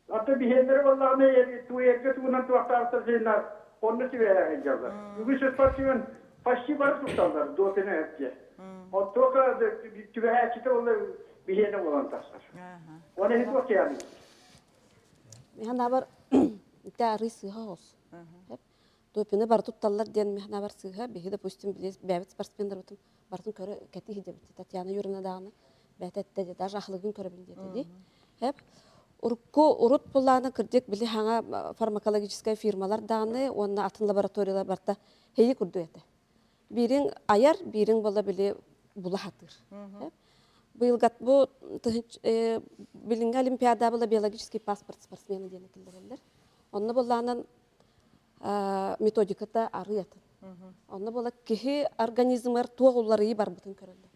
Аты биһиэннэри буоллаҕына эргэ тугунан туохтаахтар дьиэннэр онно түбэһэ сылдьаллар. Үгүс спортсмен почти бары тутталлар допинг эргэ. Оттока түбэһээччитэ буолла биһиэнэ буолан тахсар. Оны иһит туох диэҕин. Механабар ите арыы сыыһа оҕус. Допины бары тутталлар диэн механабар сыыһа. Биһи, допустим, бэйэбит спортсменнарбытын барытын көрө кэтии сылдьабыт. Татьяна Юрьевна даҕаны бэйэтэ эттэ даже аһылыгын көрөбүн диэтэ дии. Хеп. Урукку урут буллаана кырдьык били хаҥа фармакологическай фирмалар даҕаны уонна атын лабораториялар барта хейи курдук этэ. Биириҥ айар, биириҥ буолла били була хатыыр. Быйылгат бу билиҥҥи олимпиада была биологический паспорт спортсмена диэн этиллэрэллэр. Онно буллаанан методиката арыы атын. Онно буола киһи организмыгар туох уларыйыы барбытын көрөллөр.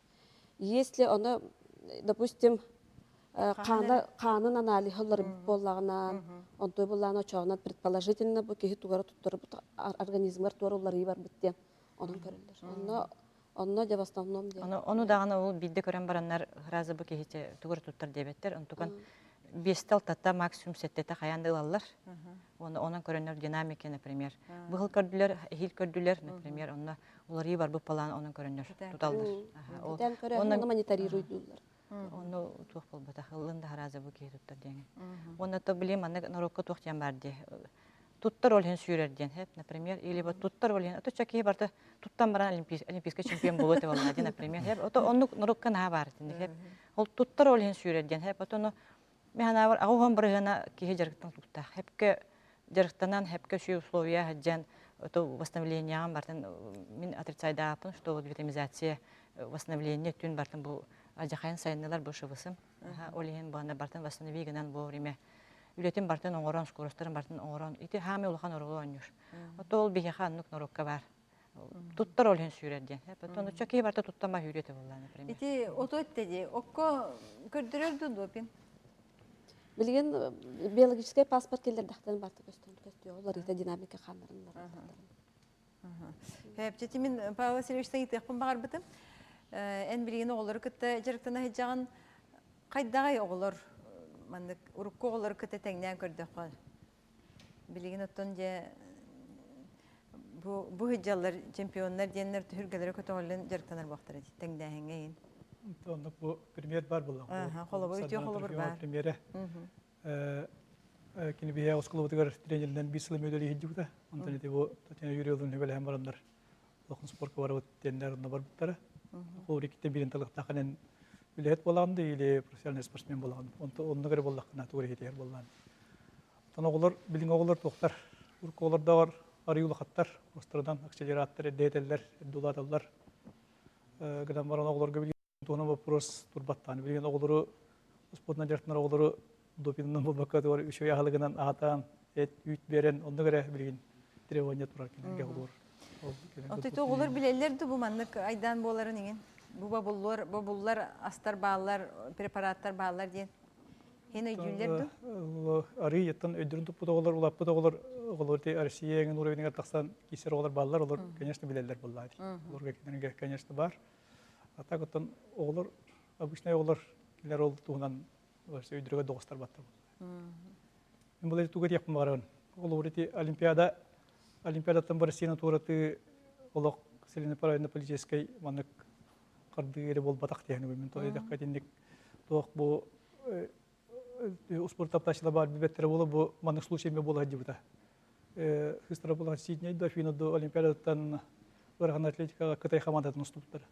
Если оно, допустим, хаана хаанын аналиһа уларыйбыт буоллаҕына, онтуй буоллаҕына очоҕунан предположительно бу киһи тугара туттарбыт организмыгар туора уларыйыы барбыт диэн онон көрөллөр. Онно онно дьэ в основном диэн. Ону ону даҕаны ол биирдэ көрөн бараннар сразу бу киһи тугу туттар диэбэттэр. Онтукан биэстэ алтата максимум сэттэтэ хайаан да ылаллар. Оны онон көрөннөр динамика, например. Быһыл көрдүлэр, эһиил көрдүлэр, например, онно уларыы барбыт палаан онон көрөннөр туталлар. Онно мониторируйдууллар. Онно туох буолбатах, ыллын да хараза бу киһи туттар диэн. Онно то билим маннык народка туох диэн бар дии. Туттар ол иһин сүүрэр диэн, хэп, например, или вот туттар ол иһин, ото киһи барыта туттан баран олимпийский чемпион буолуо этэ буоллаҕа дии, например, хэп, ото оннук норуокка наһаа баар итинник, хэп. Ол туттар ол иһин сүүрэр диэн, хэп, ото ону мин санаабар 80 бырыһыана киһи дьарыктан тутуктаах. Хэпкэ дьарыктанан, хэпкэ үчүгэй условия сылдьан, ото восстановлениеҕын бартын мин отрицайдааппын, что вот витамизация, восстановление түн бартын бу алдьахайын сайыннылар бу шыбысым. Ол иһин бу бартын восстанови гынан вовремя үлэтин бартын оҥорон, скоростарын бартын оҥорон, ити хаамай улахан оруолу оонньуур. Ото ол биһиэхэ аннык норуокка баар. Туттар ол иһин сүүрэр диэн. Оттон оччо киһи барыта туттама сүүрүө этэ буоллаа, например. Ити оту этте дии. Окко көрдөрөр ду допинг? Билигин биологическай паспорт киллэрдэхтэрин барыта көстөн көстүө. Уларыйта динамика хааннарын Чэти мин Павел Васильевичтан ыйытыахпын баҕарбытым. Эн билигин оҕолору кытта дьарыктана сылдьаҕын. Хайдаҕай оҕолор маннык урукку оҕолору кытта тэҥнээн көрдөххө билигин оттон дьэ бу бу сылдьаллар чемпионнар диэннэр түһүлгэлэри көтөҕүллэн дьарыктанар буолтара дии тэҥнээһиҥҥэ иһин. Оннук бу пример бар буолла. Холобур үтүө холобур бар. Примере. Кини биһиэ оскуолабытыгар тренеринэн биир сыл эмиэ үлэлии Онтон ити бу Татьяна Юрьевна сүбэлэһэн бараннар улахан спорка барабыт диэннэр онно барбыттара. Холобур иккитэ биирин талыахтаахынан үлэһит буолаҕын да или профессиональный спортсмен буолаҕын. Онто онно эрэ буоллаххына тугу эрэ иһитиһэр буоллаан. Оттон оҕолор билиҥ оҕолор туохтар урукку оҕолордооҕор арыый улахаттар, остарынан акселераттар эрдэ этэллэр, эрдэ улааталлар. Гынан баран оҕолорго билигин туһунан вопрос турбаттаан. Билигин оҕолору спортунан дьарыктанар оҕолору допинынан буолбакка тугар үчүгэй аһылыгынан аһатаан, эт, үүт биэрэн, оннук эрэ билигин требование турар кинилэргэ оҕолор. Ити оҕолор билэллэр да бу маннык айдаан буоларын иҥин. Бу бобуллар, бобуллар астар бааллар, препараттар бааллар диэн. Һин өйдүүллэр ду? Арый яттан өйдөрүн туппут оҕолор, улаппыт оҕолор, оҕолор ти Россия эҥин уровенигэр тахсан киирсэр оҕолор бааллар, олор, конечно, билэллэр буоллаа дии. Олорго кинилэргэ, конечно, бар. А так оттон оҕолор, обычный оҕолор, кинилэр ол туһунан өйдөрүгэр доҕустарбаттар буолла. Мин бұл туга диэхпин баҕарабын. Холобур ити Олимпиада, Олимпиадаттан Россияны туораты олох целенаправленно политическай маннык хардыы эрэ буолбатах диэхин мин тоҕо диэтэххэ итинник туох бу успуорт таптааччылар баар билбэттэрэ буола бу маннык случай эмиэ буола сылдьыбыта. Хыстара буолан Сидней да Афина да Олимпиадаттан ыарахан атлетикаҕа Кытай хамаандатын устубуттара.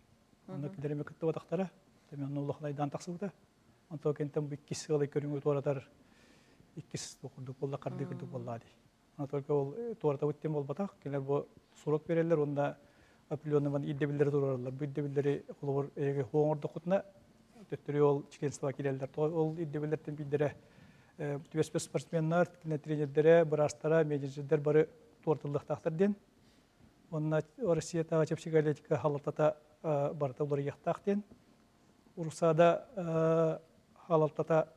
Онно кинилэр эмиэ кыттыбатахтара. Эмиэ онно улахан айдаан тахсыбыта. Онтон кэнтэн бу иккис сыалай көрүҥү туоратар иккис курдук буолла, хардыы курдук буолла дии. Аны только ол туоратабыт диэн буолбатах. Кинилэр бу сурок береллер уонна определенный ман ирдэбиллэри туруораллар. Бу ирдэбиллэри холобур эһиги оҥордоххутуна төттөрү ол членство киирэллэр. Ол ирдэбиллэртэн биирдэрэ түбэспит спортсменнар, кинилэр тренердэрэ, быраастара, менеджердэр бары туоратыллыахтаахтар диэн. Уонна Россиятааҕы чэпчэки атлетика халалтата барыта уларыйыахтаах диэн. Урусаада халалтата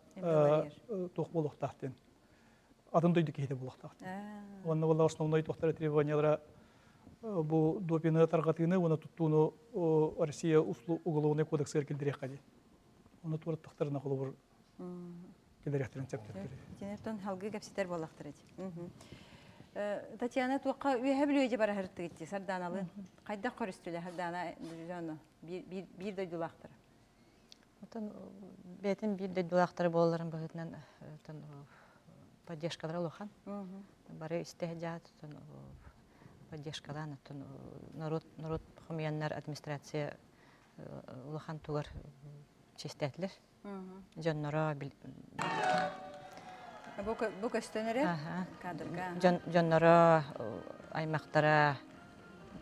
туох буолуохтаах диэн. Атын дойду киһитэ буолуохтаах диэн. Уонна буолла основной туохтара требованиялара бу допины тарҕатыыны уонна туттууну Россия уголовный кодексыгар киллэриэххэ диэн. Оны туораттахтарына холобур киллэриэхтэрин сөптөттөр. Тинертон халгы кэпсэтэр буоллахтар эти. Татьяна туохха үөһэ бүлүөдьэ бараһыртыгытти Сарданалын. Хайдах көрүстүлэ Сардана дьоно биир дойдулаахтара? Отон бэйэтин биир дойдулаахтара буолалларын быһыытынан отон поддержкалара улахан. Бары истэ сылдьаат, отон поддержкалаан, отон народ народ хомуйаннар администрация улахан тугар чиэстээтилэр. Дьонноро Бу көстөн эрэ кадрга. Дьонноро аймактара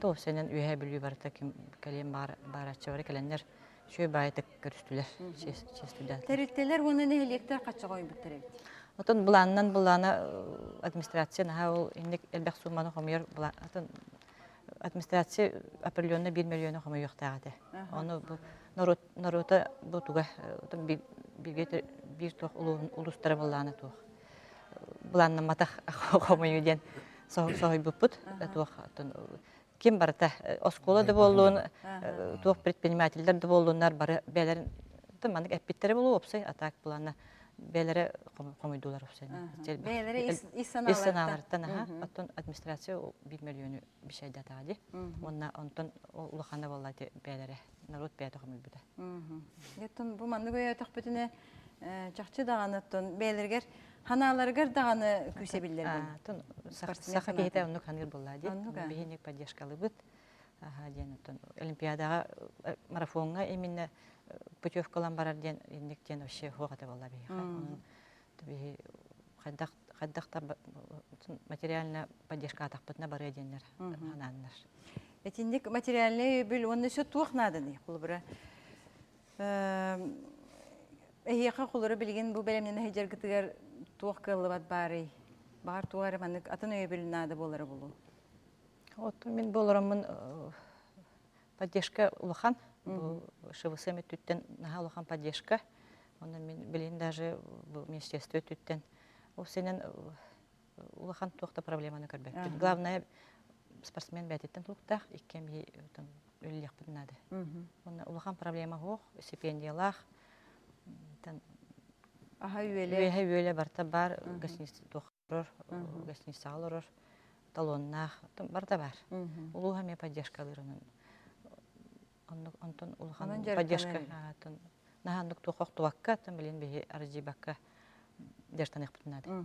туох сенен үөһэ Бүлүү барыта ким кэлиэн баараччы бары кэлэннэр үчүгэй баайытык көрүстүлэр, чиэстүлэр. Тэрилтэлэр уонна нэһилиэктэр хаччаҕа ойбуттар эбит. Отон былаанынан былаана администрация наһаа ол инник элбэх сууманы хомуйар атын администрация определенно 1 миллиону хомуйуохтаах этэ. Ону бу народ народа бу туга бииргэ биир туох улуустара былаана туох былааннамматах хомуйуу диэн соһуйбуппут туох ким барыта оскуола да буоллун туох предпринимателлэр да буоллуннар бары бэйэлэрин маннык эппиттэрэ буолуо уопсай а так плана бэйэлэрэ хомуйдулар уопсай бэйэлэрэ ис санааларыттан аха оттон администрация 1 миллиону бишайдатаҕа ди уонна онтон улахана буолла бэйэлэрэ народ бэйэтэ хомуйбута Оттон бу маннык өйөөтөхпүтүнэ чахчы даҕаны оттон бэйэлэригэр. Ханааларыгар даҕаны күүсэ биллэр Саха киһитэ оннук ханыыр буолла дии. Биһини поддержкалыбыт. Диэн оттон Олимпиадаҕа марафоҥҥа именно путевкалан барар диэн инник диэн вообще суох этэ буолла биһиэхэ. Биһи хайдах хайдах да материально поддержка атахпытына барыа диэннэр ханааннар. Этинник материальный өйөбүл уонна өссө туох нааданы холобура Эһиэхэ холоро билигин бу бэлэмнэнэ сылдьаргытыгар туох кыаллыбат баарый? Баҕар туох эрэ маннык атын өйөбүл наада буолара буолуо. Оттон мин буолараммын поддержка улахан. Бу ШВС өттүттэн наһаа улахан поддержка. Онон мин билин даже бу министерство өттүттэн ол сенен улахан туох да проблеманы көрбөппүт. Главное спортсмен бэйэтиттэн тулуктаах, иккиэн биһи үлэлиэхпит наада. Уонна улахан проблема суох, стипендиялаах, Аха үөлэ. Үөһэ үөлэ барыта бар, гостиница туох олорор, гостиницаҕа олорор, талоннаах, барыта бар. Улууһа эмиэ поддержкалыыр онон онтон улахан поддержка наһааннык туох охтубакка, билин биһи ардьыйбакка дьарыктаныахпытын наада.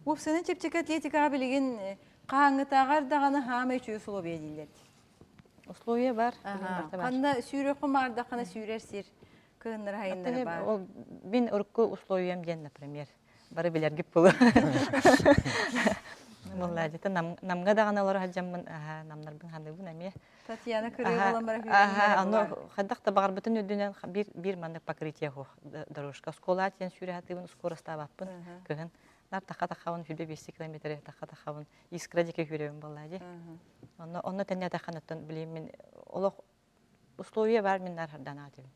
Уопсайынан чэпчэки атлетикаҕа билигин хаһааҥҥытааҕар даҕаны хаамай үчүгэй условия дииллэр. Условия бар. Ханна сүүрүөххүн баҕардаххына сүүрэр сир кыһыннары хайыннары бар. Ол мин урукку условиям диэн, например, бары билэргит буолуо. Молладьыта намга даҕаны олоро сылдьаммын намнарбын ханыыбын эмиэ. Татьяна кырыы буолан бара Ону хайдах да баҕарбытын үрдүнэн биир биир маннык покрытие суох дорожка. Оскуола тиэн сүүрэ сатыыбын, скоростаабаппын кыһын. Нар таха тахабын, сүүрбэ биэс километры таха тахабын, искра диэки сүүрэбин буоллаа дии. Онно онно тэннэтаххан оттон билим мин олох условия бар мин нар хардан аатыбын.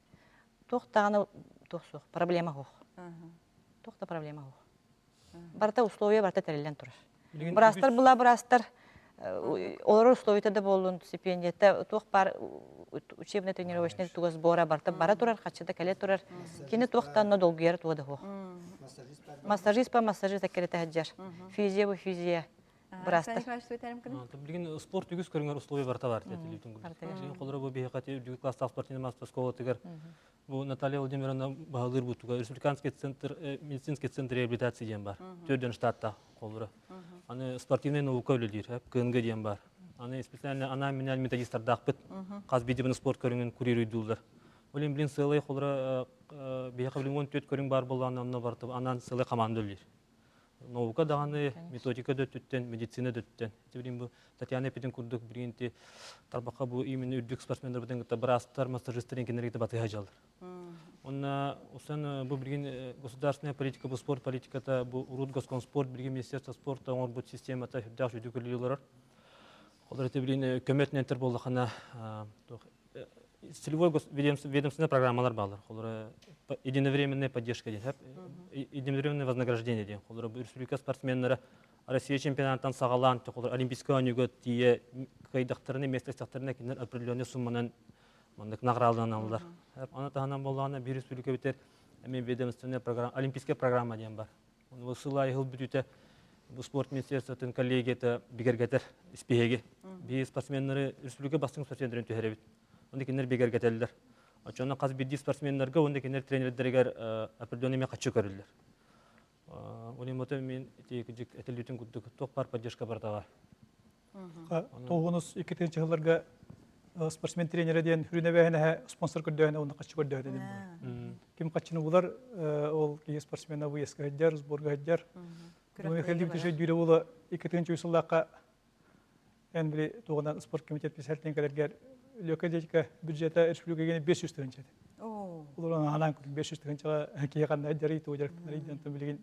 Туох даҕаны туох суох, проблема суох. Туох да проблема суох. Барыта условия барыта тэриллэн турар. Быраастар була быраастар олорор условията да буоллун, стипендията туох бар учебно-тренировочный туга сбора барыта бара турар, хаччыта кэлэ турар. Кини туохтан но долгуйара туга да суох. Массажист по массажист эккирэтэ сылдьар. Физия бу физия. Быраастар. Билигин спорт үгүс көрүҥэр условия барыта бар Билигин холоро бу биһиэхэ үрдүкү класстаах спортивный мастер школатыгар Бу Наталья Владимировна баһылыыр бутуга Республиканский центр медицинский центр реабилитации диэн бар. Төрдөн штатта холура. Аны спортивная наука үлэлиир, КНГ диэн бар. Аны специально анаан методистардаахпыт. Хас биирдии спорт көрүҥүн курируйдууллар. Олин билин сыалай холура биһиэхэ билин 14 көрүҥ бар буоллаҕына онно барыта анаан сыалай команда үлэлиир. Наука даҕаны, методика да өттүттэн, медицина да өттүттэн. Ити билин бу Татьяна эппитин курдук билигин ити тарбахха бу именно үрдүк спортсменнарбытын кытта быраастар, массажистар инкиннэргэ батыһа дьаллар. Онна усан бу билигин государственная политика, бу спорт политиката, бу урут Госкомспорт, билигин Министерство спорта оҥорбут системата сүрдээх үрдүк үлэлии олорор. Олор ити билигин көмөтүнэн буоллахына целевой ведомственные программалар баалар. Холоро единовременная поддержка диэн, единовременное вознаграждение диэн. Холоро республика спортсменнара Россия чемпионаттан саҕалаан Олимпийскай оонньууга тиийэ кыайдахтарына, миэстэлэстэхтэринэ кинилэр определенный сумманан маннык наградаланаллар. Аны таһынан буоллаҕына биир республика бүтэр эмиэ ведомственная программа, олимпийская программа диэн бар. Оны сыл аайы сыл бүтүүтэ бу спорт министерствотын коллегията бигэргэтэр испииһэги. Биһи спортсменнары республика бастыҥ спортсменнарын түһэрэбит. Оны кинилэр бигэргэтэллэр. Оччоно хас биирдии спортсменнарга уонна кинилэр тренердэригэр определенный эмиэ хаччы көрүллэр. Унимота мен ити этилүүтүн курдук туох бар поддержка бардаҕа. Тоҕунус иккитинчи сылларга спортсмен тренерэ диэн хүрүнэбэһинэһэ спонсор көрдөһүнэ уонна хаччы көрдөһүнэ диэн буолар. Ким хаччыны булар, ол киһи спортсмена выездка сылдьар, сборга сылдьар. Михаил Дмитриевич дүүрэ буола иккитинчи сыллаахха эн били тугунан спорт комитет писателин кэлэргэр Лөкө дедика бюджета республикаға 500 тыһынча этэ. Олор анаан 500 тыһынчаға киһи ханна дьарый тугу дьарыктанарый диэн билигин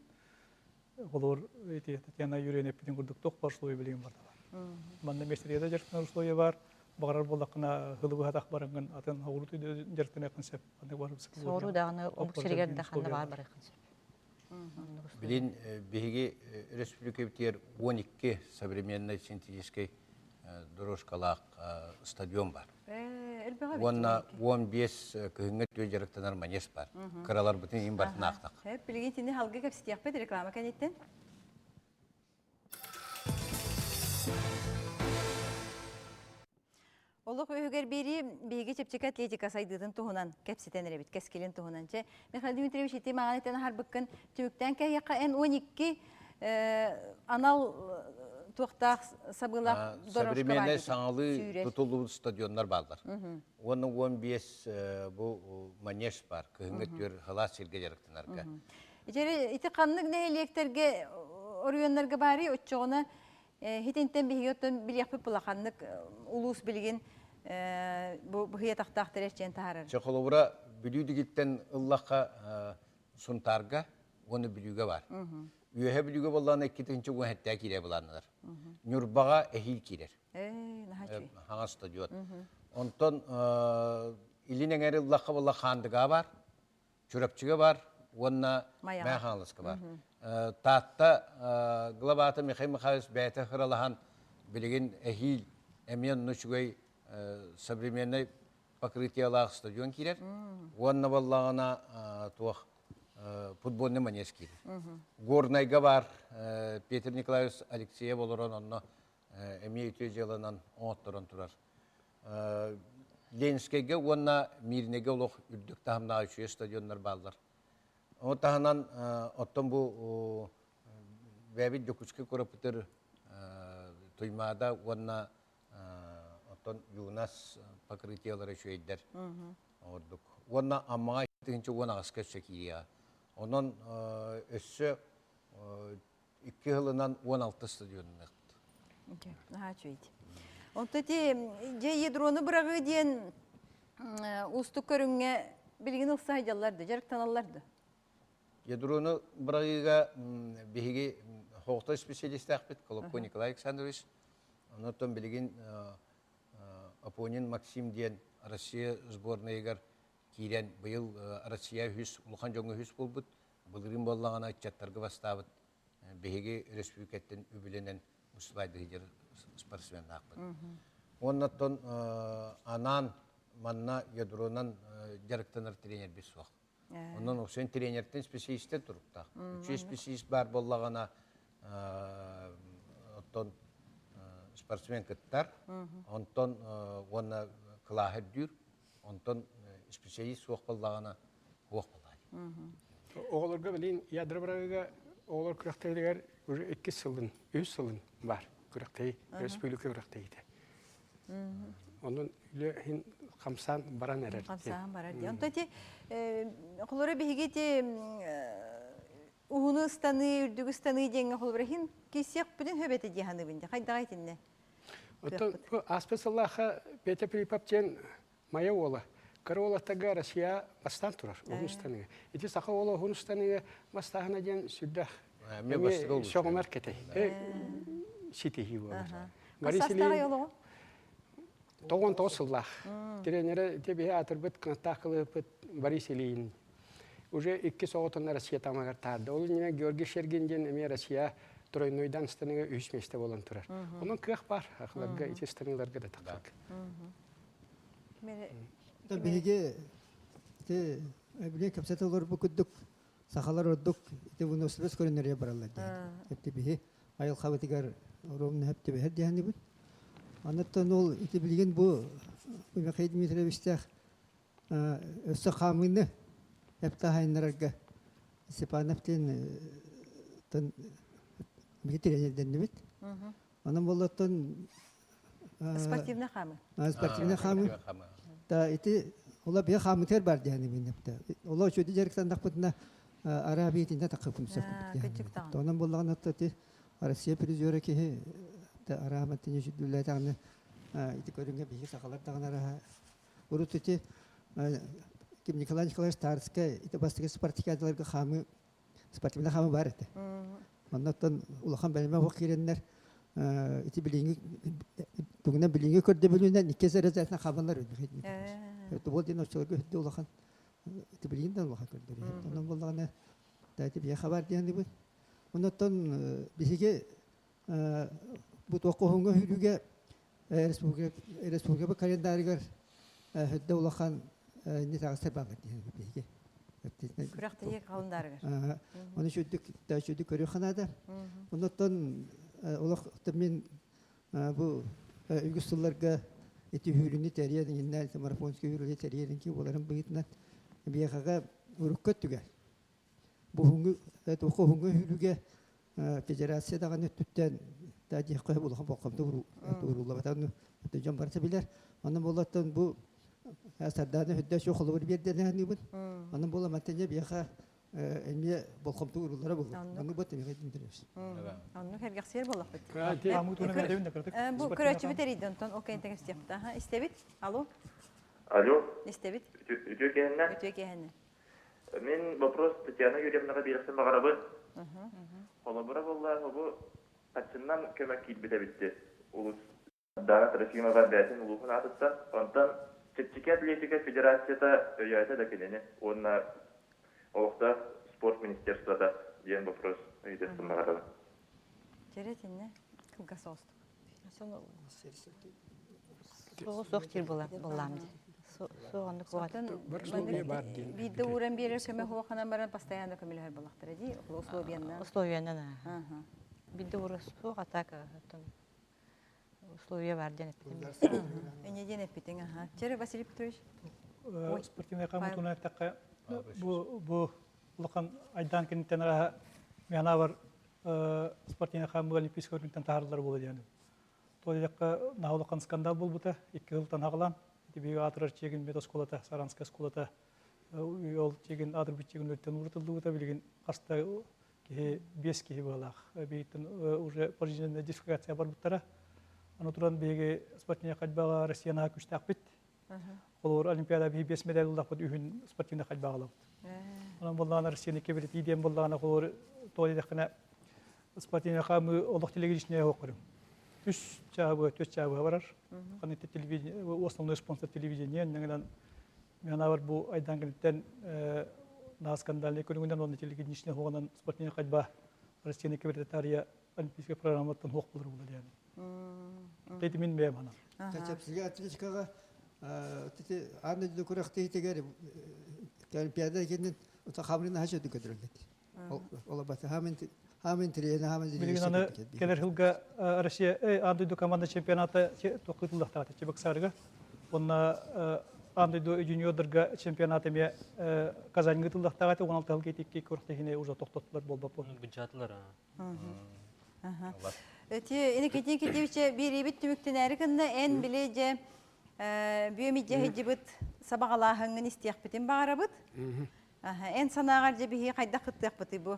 Олор ити Татьяна Юрьевна эппитин курдук туох бар условия билигин барда бар. Манна миэстэтигэр да дьарыктанар условия бар. Баҕарар буоллаххына хылыбыһатах бараҥҥын атын оҕуруту дьарыктаныаххын сөп. Ханнык бар Соору даҕаны омук сиригэр да ханна баар барыаххын сөп. Билин биһиги республикабытыгар 12 современный синтетическэй дорожкалаах стадион бар. Уонна 15 кыһыҥҥы түө дьарыктанар манеж бар. Кыраларбытын иин бартын аахтах. Билигин итини халгы кэпсэтиэхпит реклама кэнниттэн. Олох үһүгэр биэрии биһиги чэпчэки атлетика сайдыытын туһунан кэпсэтэн эрэбит, кэскилин туһунан. Чэ, Михаил Дмитриевич, ити маҕан этэн аһарбыккын түмүктээн кэһиэххэ эн 12 анал туохтаах сабыылаах дорожка Современный саҥалыы тутуллубут стадионнар бааллар. Уонна 15 бу манеж бар, кыһыҥҥы түөр халаас сиргэ дьарыктанарга. Ити ханнык нэһилиэктэргэ оройуоннарга баарый оччоҕуна Хитинтэн биһиги оттон билиэхпит улаханнык улуус билигин бу быһыйатахтаахтар эрчийэн таһаарар. Чэ холобура Бүлүү дигиттэн ыллахха Сунтаарга уонна Бүлүүгэ бар. Үөһэ Бүлүүгэ буоллаҕына 2017 киирэ былааннанар. Ньурбаҕа эһиил киирэр. Хаҥас стадион. Онтон илин эҥэр ыллахха буолла Хаандыгаа бар. Чурапчыга бар уонна Мэйэ Хаҥаласка бар. Таатта главата Михаил Михайлович бэйэтэ ыралаһан билигин эһиил эмиэ онно үчүгэй современный покрытиелаах стадион киирэр. Уонна буоллаҕына туох футбольный манеж киирэр. Горнайга бар Петр Николаевич Алексеев олорон онно эмиэ үтүө дьыаланан оҥотторон турар. Ленскэйгэ уонна Мирнэйгэ олох үрдүк таһымнаах үчүгэй стадионнар бааллар. Ону таһынан оттон бу бэйэбит Дьокуускай куораппытыр Туймаада уонна оттон Юнас покрытиелара үчүгэйдэр ордук. Уонна Аммаҕа 1018-ка өссө киириэҕэ. Онон өссө икки сылынан 16 стадионнаахпыт. Наһаа үчүгэй. Онто ити дьэ ядрону быраҕыы диэн уустук көрүҥҥэ билигин ылса сылдьаллар да, дьарыктаналлар да? Ядрону быраҕыыга биһиги хоҕтой специалистаахпыт Колобко Николай Александрович. Онон билигин Апонин Максим диэн Россия сборнайыгар киирэн быйыл Россия үһүс улахан дьоҥҥо үһүс буолбут. Былырыын буоллаҕына ыччаттарга бастаабыт биһиги өрөспүүбүлүкэттэн үбүлэнэн выступайдыыр спортсменнаахпыт. Уонна оттон анаан манна ядронан дьарыктанар тренербит суох. Онон уксен тренертэн специалистен туруктаах. Үчүгэй специалист баар буоллаҕына оттон спортсмен кыттар, онтон уонна кылааһы үрдүүр, онтон специалист суох буоллаҕына суох буоллаҕа. Оҕолорго билин ядро бырагыга оҕолор күрэхтэһиилэригэр уже иккис сылын, үс сылын бар күрэхтэһии, республика күрэхтэһиитэ. Онон үлэ иһин хамсаан баран эрэр. Хамсаан барар дии. Онто ити холоро биһиги ити уһуну ыстаныы, үрдүгү ыстаныы диэҥҥэ холобура иһин кисиэхпитин хөбөтө дии саныыбын дии. Хайдаҕа итиннэ? Оттон ааспыт сыллаахха Петя Филиппов диэн Майа уола кыра уолаттарга Россия бастаан турар уһун ыстаныыга. Ити саха уола уһун ыстаныыга бастааһына диэн сүрдээх эмиэ сөҕүмэр кэтэй ситиһии буолар. Борис Ильин 99 сыллаах. Тренерэ ити биһи аатырбыт кынаттаах кылыыппыт Борис Ильин. Уже икки соҕотун Россия таһымыгар таһаарда. Ол иннинэ Георгий Шергин диэн эмиэ Россия тройнойдан ыстаныыга үһүс миэстэ буолан турар. Онон кыах баар ахыларга ити ыстаныыларга да тахсарга. Биһиги ити били кэпсэтэ олорбут курдук сахалар ордук ити выносливость көрүннэрэ бараллар диэн. Ити биһи айылҕабытыгар ровно хөп түбэһэр диэхинибит. Анаттан ол ити билигин бу Михаил Дмитриевичтээх өссө хаамыыны эптаһайыннарарга Степанов диэн биһи тренердэннибит. Онон боллоттон Спортивный хаамы. Спортивный хаамы. Та ити ола бия хаамытыр бар диэн бинепте. Ола үчүдү жарыктандахпытына Арабия итинде таққыппын сөп. Онон боллаҕына ити Россия призера киһи арааматтыны сүдүллэтаҕына ити көрүҥҥэ биһиги сахалар даҕаны араһа урут ити ким Николай Николаевич Тарскай ити бастакы спартакиадаларга хаамыы спортивный хаамыы баар этэ. Оннуттан улахан бэлэмэ суох киирэннэр ити билиҥҥи тугунан билиҥҥи көрдөбүлүнэн иккис разрядынан хаамаллар үһү. Ол диэн оччолорго үрдү улахан ити билигин да улахан көрдөрүү. Онон буоллаҕына ити биһиэхэ баар диэн Оннуттан биһиги бу туохха уһуҥҥа сүүрүүгэ республика республика календарыгар үрдэ улахан не таҕыстар бааллар диэн биһиги. Күрэхтэһии календарыгар. Оны үчүгдүк үчүгдүк көрүөх наада. Оннуттан олох мин бу үгүс сылларга ити хүүрүнү тэрийэн иннэ марафонский хүүрүнү тэрийэн ки буоларын быһыытынан биэхэҕэ урукка өттүгэр буһуҥҥу туохха уһуҥҥу хүүрүгэ федерация даҕаны өттүттэн да диэххэ улахан болҕомто ууруллубата дьон барыта билэр. Онон буоллаттан бу Сардаана үрдэ суох холобур биэрдэ саныыбын. Онон буола мантан биэхэ эмиэ болҕомто ууруллара буолуо. Ону бу тэмигэ динтерес. Онну кэргэхсиэр буоллахпыт. Бу көрөөччүбүт эрийдэ онтон ол кэнтэн кэпсиэхпит. Аха, истэбит. Алло. Алло. Истэбит. Үтүө киэһэннэ. Үтүө киэһэннэ. Мин вопрос Татьяна Юрьевнаҕа биэрэхпин баҕарабын. Холобура буолла, бу хаччыннан көмө киирбит эбитти. Улус Дара Трофимова бэйэтин улууһун аатыттан, онтон Чэпчэки атлетика федерацията өйөөтө да кинини уонна олохтоох спорт министерствота диэн вопрос ыйытыахпын баҕарабын. Дьэрэ итиннэ кылгас соҕустук. Суоҕу суох диир буоллаам дии. Суох оннук Биирдэ ууран биэрэр көмө хуоханан баран постоянно көмөлөһөр буоллахтара дии условиянан. Условиянан Биирдэ уура суох атака условия бар диэн эппитим. Инньэ диэн эппитиҥ аха. Чэрэ Василий Петрович. Спортивный хамутуна эттэххэ бу бу улахан айдаан киниттэн араха мианавар спортивный хамы олимпийский көрүҥтэн таһаарылар буола диэн. Тоҕо диэтэххэ наһаа улахан скандал буолбута икки сылтан аҕалан ити биһиги аатырар чиэгин медоскуолата Саранская оскуолата ол чиэгин аатырбыт чиэгин өртөн уурутуллубута билигин хаста киһи биэс киһи быалаах. Биһиттэн уже пожизненная дисквалификация барбыттара. Аны туран биһиги спортивная ходьбаҕа Россиянаһа күстээхпит. Холобур, Олимпиада биһи биэс медаль ыллахпыт үһүн спортивная ходьбаҕа ылабыт. Онон буоллаҕына Россияны кэбирэтии диэн буоллаҕына холобур тоҕо диэтэххинэ спортивная хаамыы олох телевидение оһох Үс чаабыга, түөрт чаабыга барар. Ханнык телевидение, основной спонсор телевидение, ньаҥынан Мен бу айдан кэлиттэн на скандальный көрүҥүнэн уонна телевиденичный хоҕунан спортивный ходьба Россияны кибердетария олимпийскай программаттан хуох булар була диэн. Тети мин бэйэм ханан. Чэпсигэ атлетикаҕа тити аан дойду күрэхтэһиитигэр олимпиада кэннин хамрын аһа сөдү көтөрөллөт. Ол бата хаамын хаамын тириэни хаамын Билигин аны кэлэр сылга Россия аан дойду команда чемпионата тохтутуллахтаата Чебоксарыга. Онно аан дойду юниордарга чемпионат эмиэ Казаньга ыытыллахтаата 16 сылга икки күрэхтэһиини уже тохтоттулар буолбаппын. Быдьаатылар. Эти Иннокентий Никитевич биэриибит түмүктэнээри гынна эн били дьэ бүөмидьэ сылдьыбыт сабаҕалааһыҥҥын истиэхпитин баҕарабыт. Эн санааҕар дьэ биһиги хайдах кыттыахпытый бу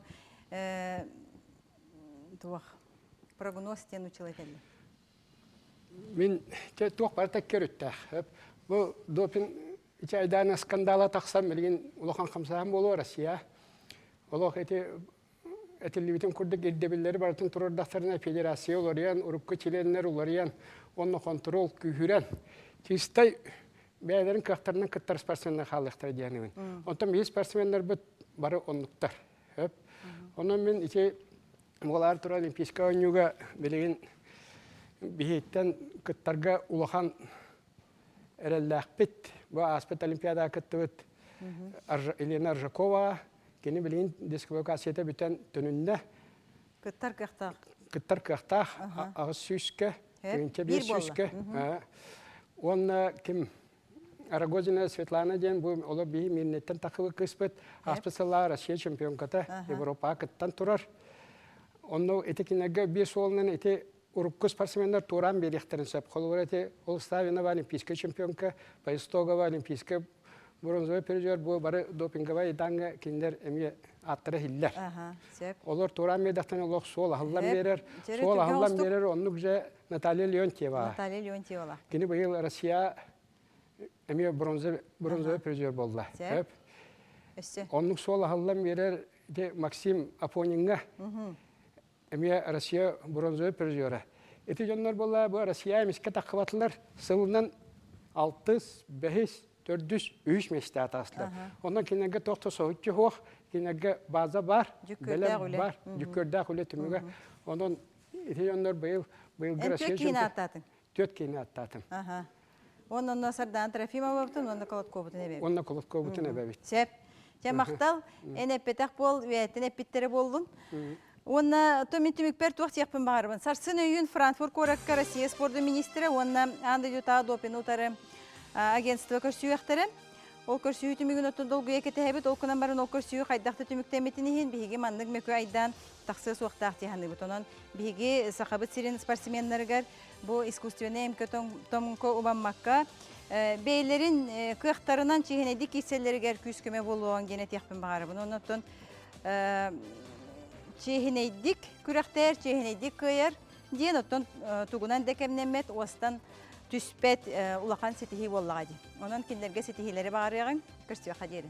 туох прогноз диэн учула этэллэр. Мин туох барыта көрүттээх. Бу допинг ичайдаана скандала тахсан билигин улахан хамсааһын буолуо Россия. Олох ити этиллибитин курдук ирдэбиллэри барытын туруордахтарына федерация уларыйан, урукку чилиэннэр уларыйан, уонна хонтуруол күүһүрэн, чистай бэйэлэрин кыахтарынан кыттар спортсменнар хаалыахтара диэнибин. Онтон биһи спортсменнарбыт бары оннуктар. Хөп. Онон мин ити буолаар турар Олимпийскай оонньууга билигин биһиттэн кыттарга улахан эрэллээхпит. Бу ааспыт Олимпиадаҕа кыттыбыт Елена Аржакова кини билигин дисквалификацията бүтэн төнүннэ. Кыттар кыахтаах. Кыттар кыахтаах аҕыс сүүскэ, тыһыынча биэс сүүскэ. Уонна ким Рогозина Светлана диэн бу олор биһи Мирнэттэн тахыбыт кыыспыт ааспыт сыллаа Россия чемпионката Европаҕа кыттан турар. Онно ити кинилэргэ биэс уолунан ити урукку спортсменнар туораан биэриэхтэрин сөп. Холобура ити ол Ставинова олимпийскай чемпионка, Поистогова олимпийскай бронзовый призер бу бары допинговай даҥҥа кинилэр эмиэ ааттара иһиллэр. Олор туораан биэрдэхтэринэ олох суол аһыллан биэрэр. Суол аһыллан биэрэр оннук же Наталья Леонтьева. Наталья Леонтьева. Кини быйыл Россия эмиэ бронзовый призер буолла. Сөп. Оннук суол аһыллан биэрэр Максим Афониҥҥа эмиэ Россия бронзовый призера. Ити дьоннор буолла бу Россия эмискэ таххыбатылар сылынан алтыс, бэһис, төрдүс, үһүс миэстэ атаастылар. Онон кинилэргэ туох да соһуччу суох, кинилэргэ база бар, бэлэм бар, дьүккүөрдээх үлэ түмүгэ. Онон ити дьоннор быйыл быйылгы Россия Түөрт киһини ааттаатыҥ. Түөрт киһини аттаатым. Уонна онно Сардаана Трофимовабытын уонна Колоткобутун эбэбит. Уонна Колоткобутун эбэбит. Сөп. Чэ, махтал. Эн эппэтэх буол, үйэттэн эппиттэрэ буоллун. Уонна то мин түмүкпэр туох диэхпин баҕарабын. Сарсын өйүүн Франкфурт куоракка Россия спордун министрэ уонна аан дойдутааҕы допины утары агентство көрсүөхтэрэ. Ол көрсүһүү түмүгүн оттон долгуйа кэтэһэбит. Ол гынан баран ол көрсүһүү хайдах да түмүктэммитин иһин биһиги маннык мөкү айдаан тахсыа суохтаах дии саныыбыт. Онон биһиги Сахабыт сирин спортсменнарыгар бу искусственнай эмкэ томко убаммакка бэйэлэрин кыахтарынан чиэһинэйдик киирсэллэригэр күүс-көмө буолуоҕун диэн этиэхпин баҕарабын. Онон чиэһинэйдик күрэхтэһэр, чиэһинэйдик кыайар диэн оттон тугунан да кэмнэммэт, уостан түспэт улахан ситиһии буоллаҕа дии. Онон кинилэргэ ситиһиилэри баҕарыаҕыҥ, көрсүөххэ диэри.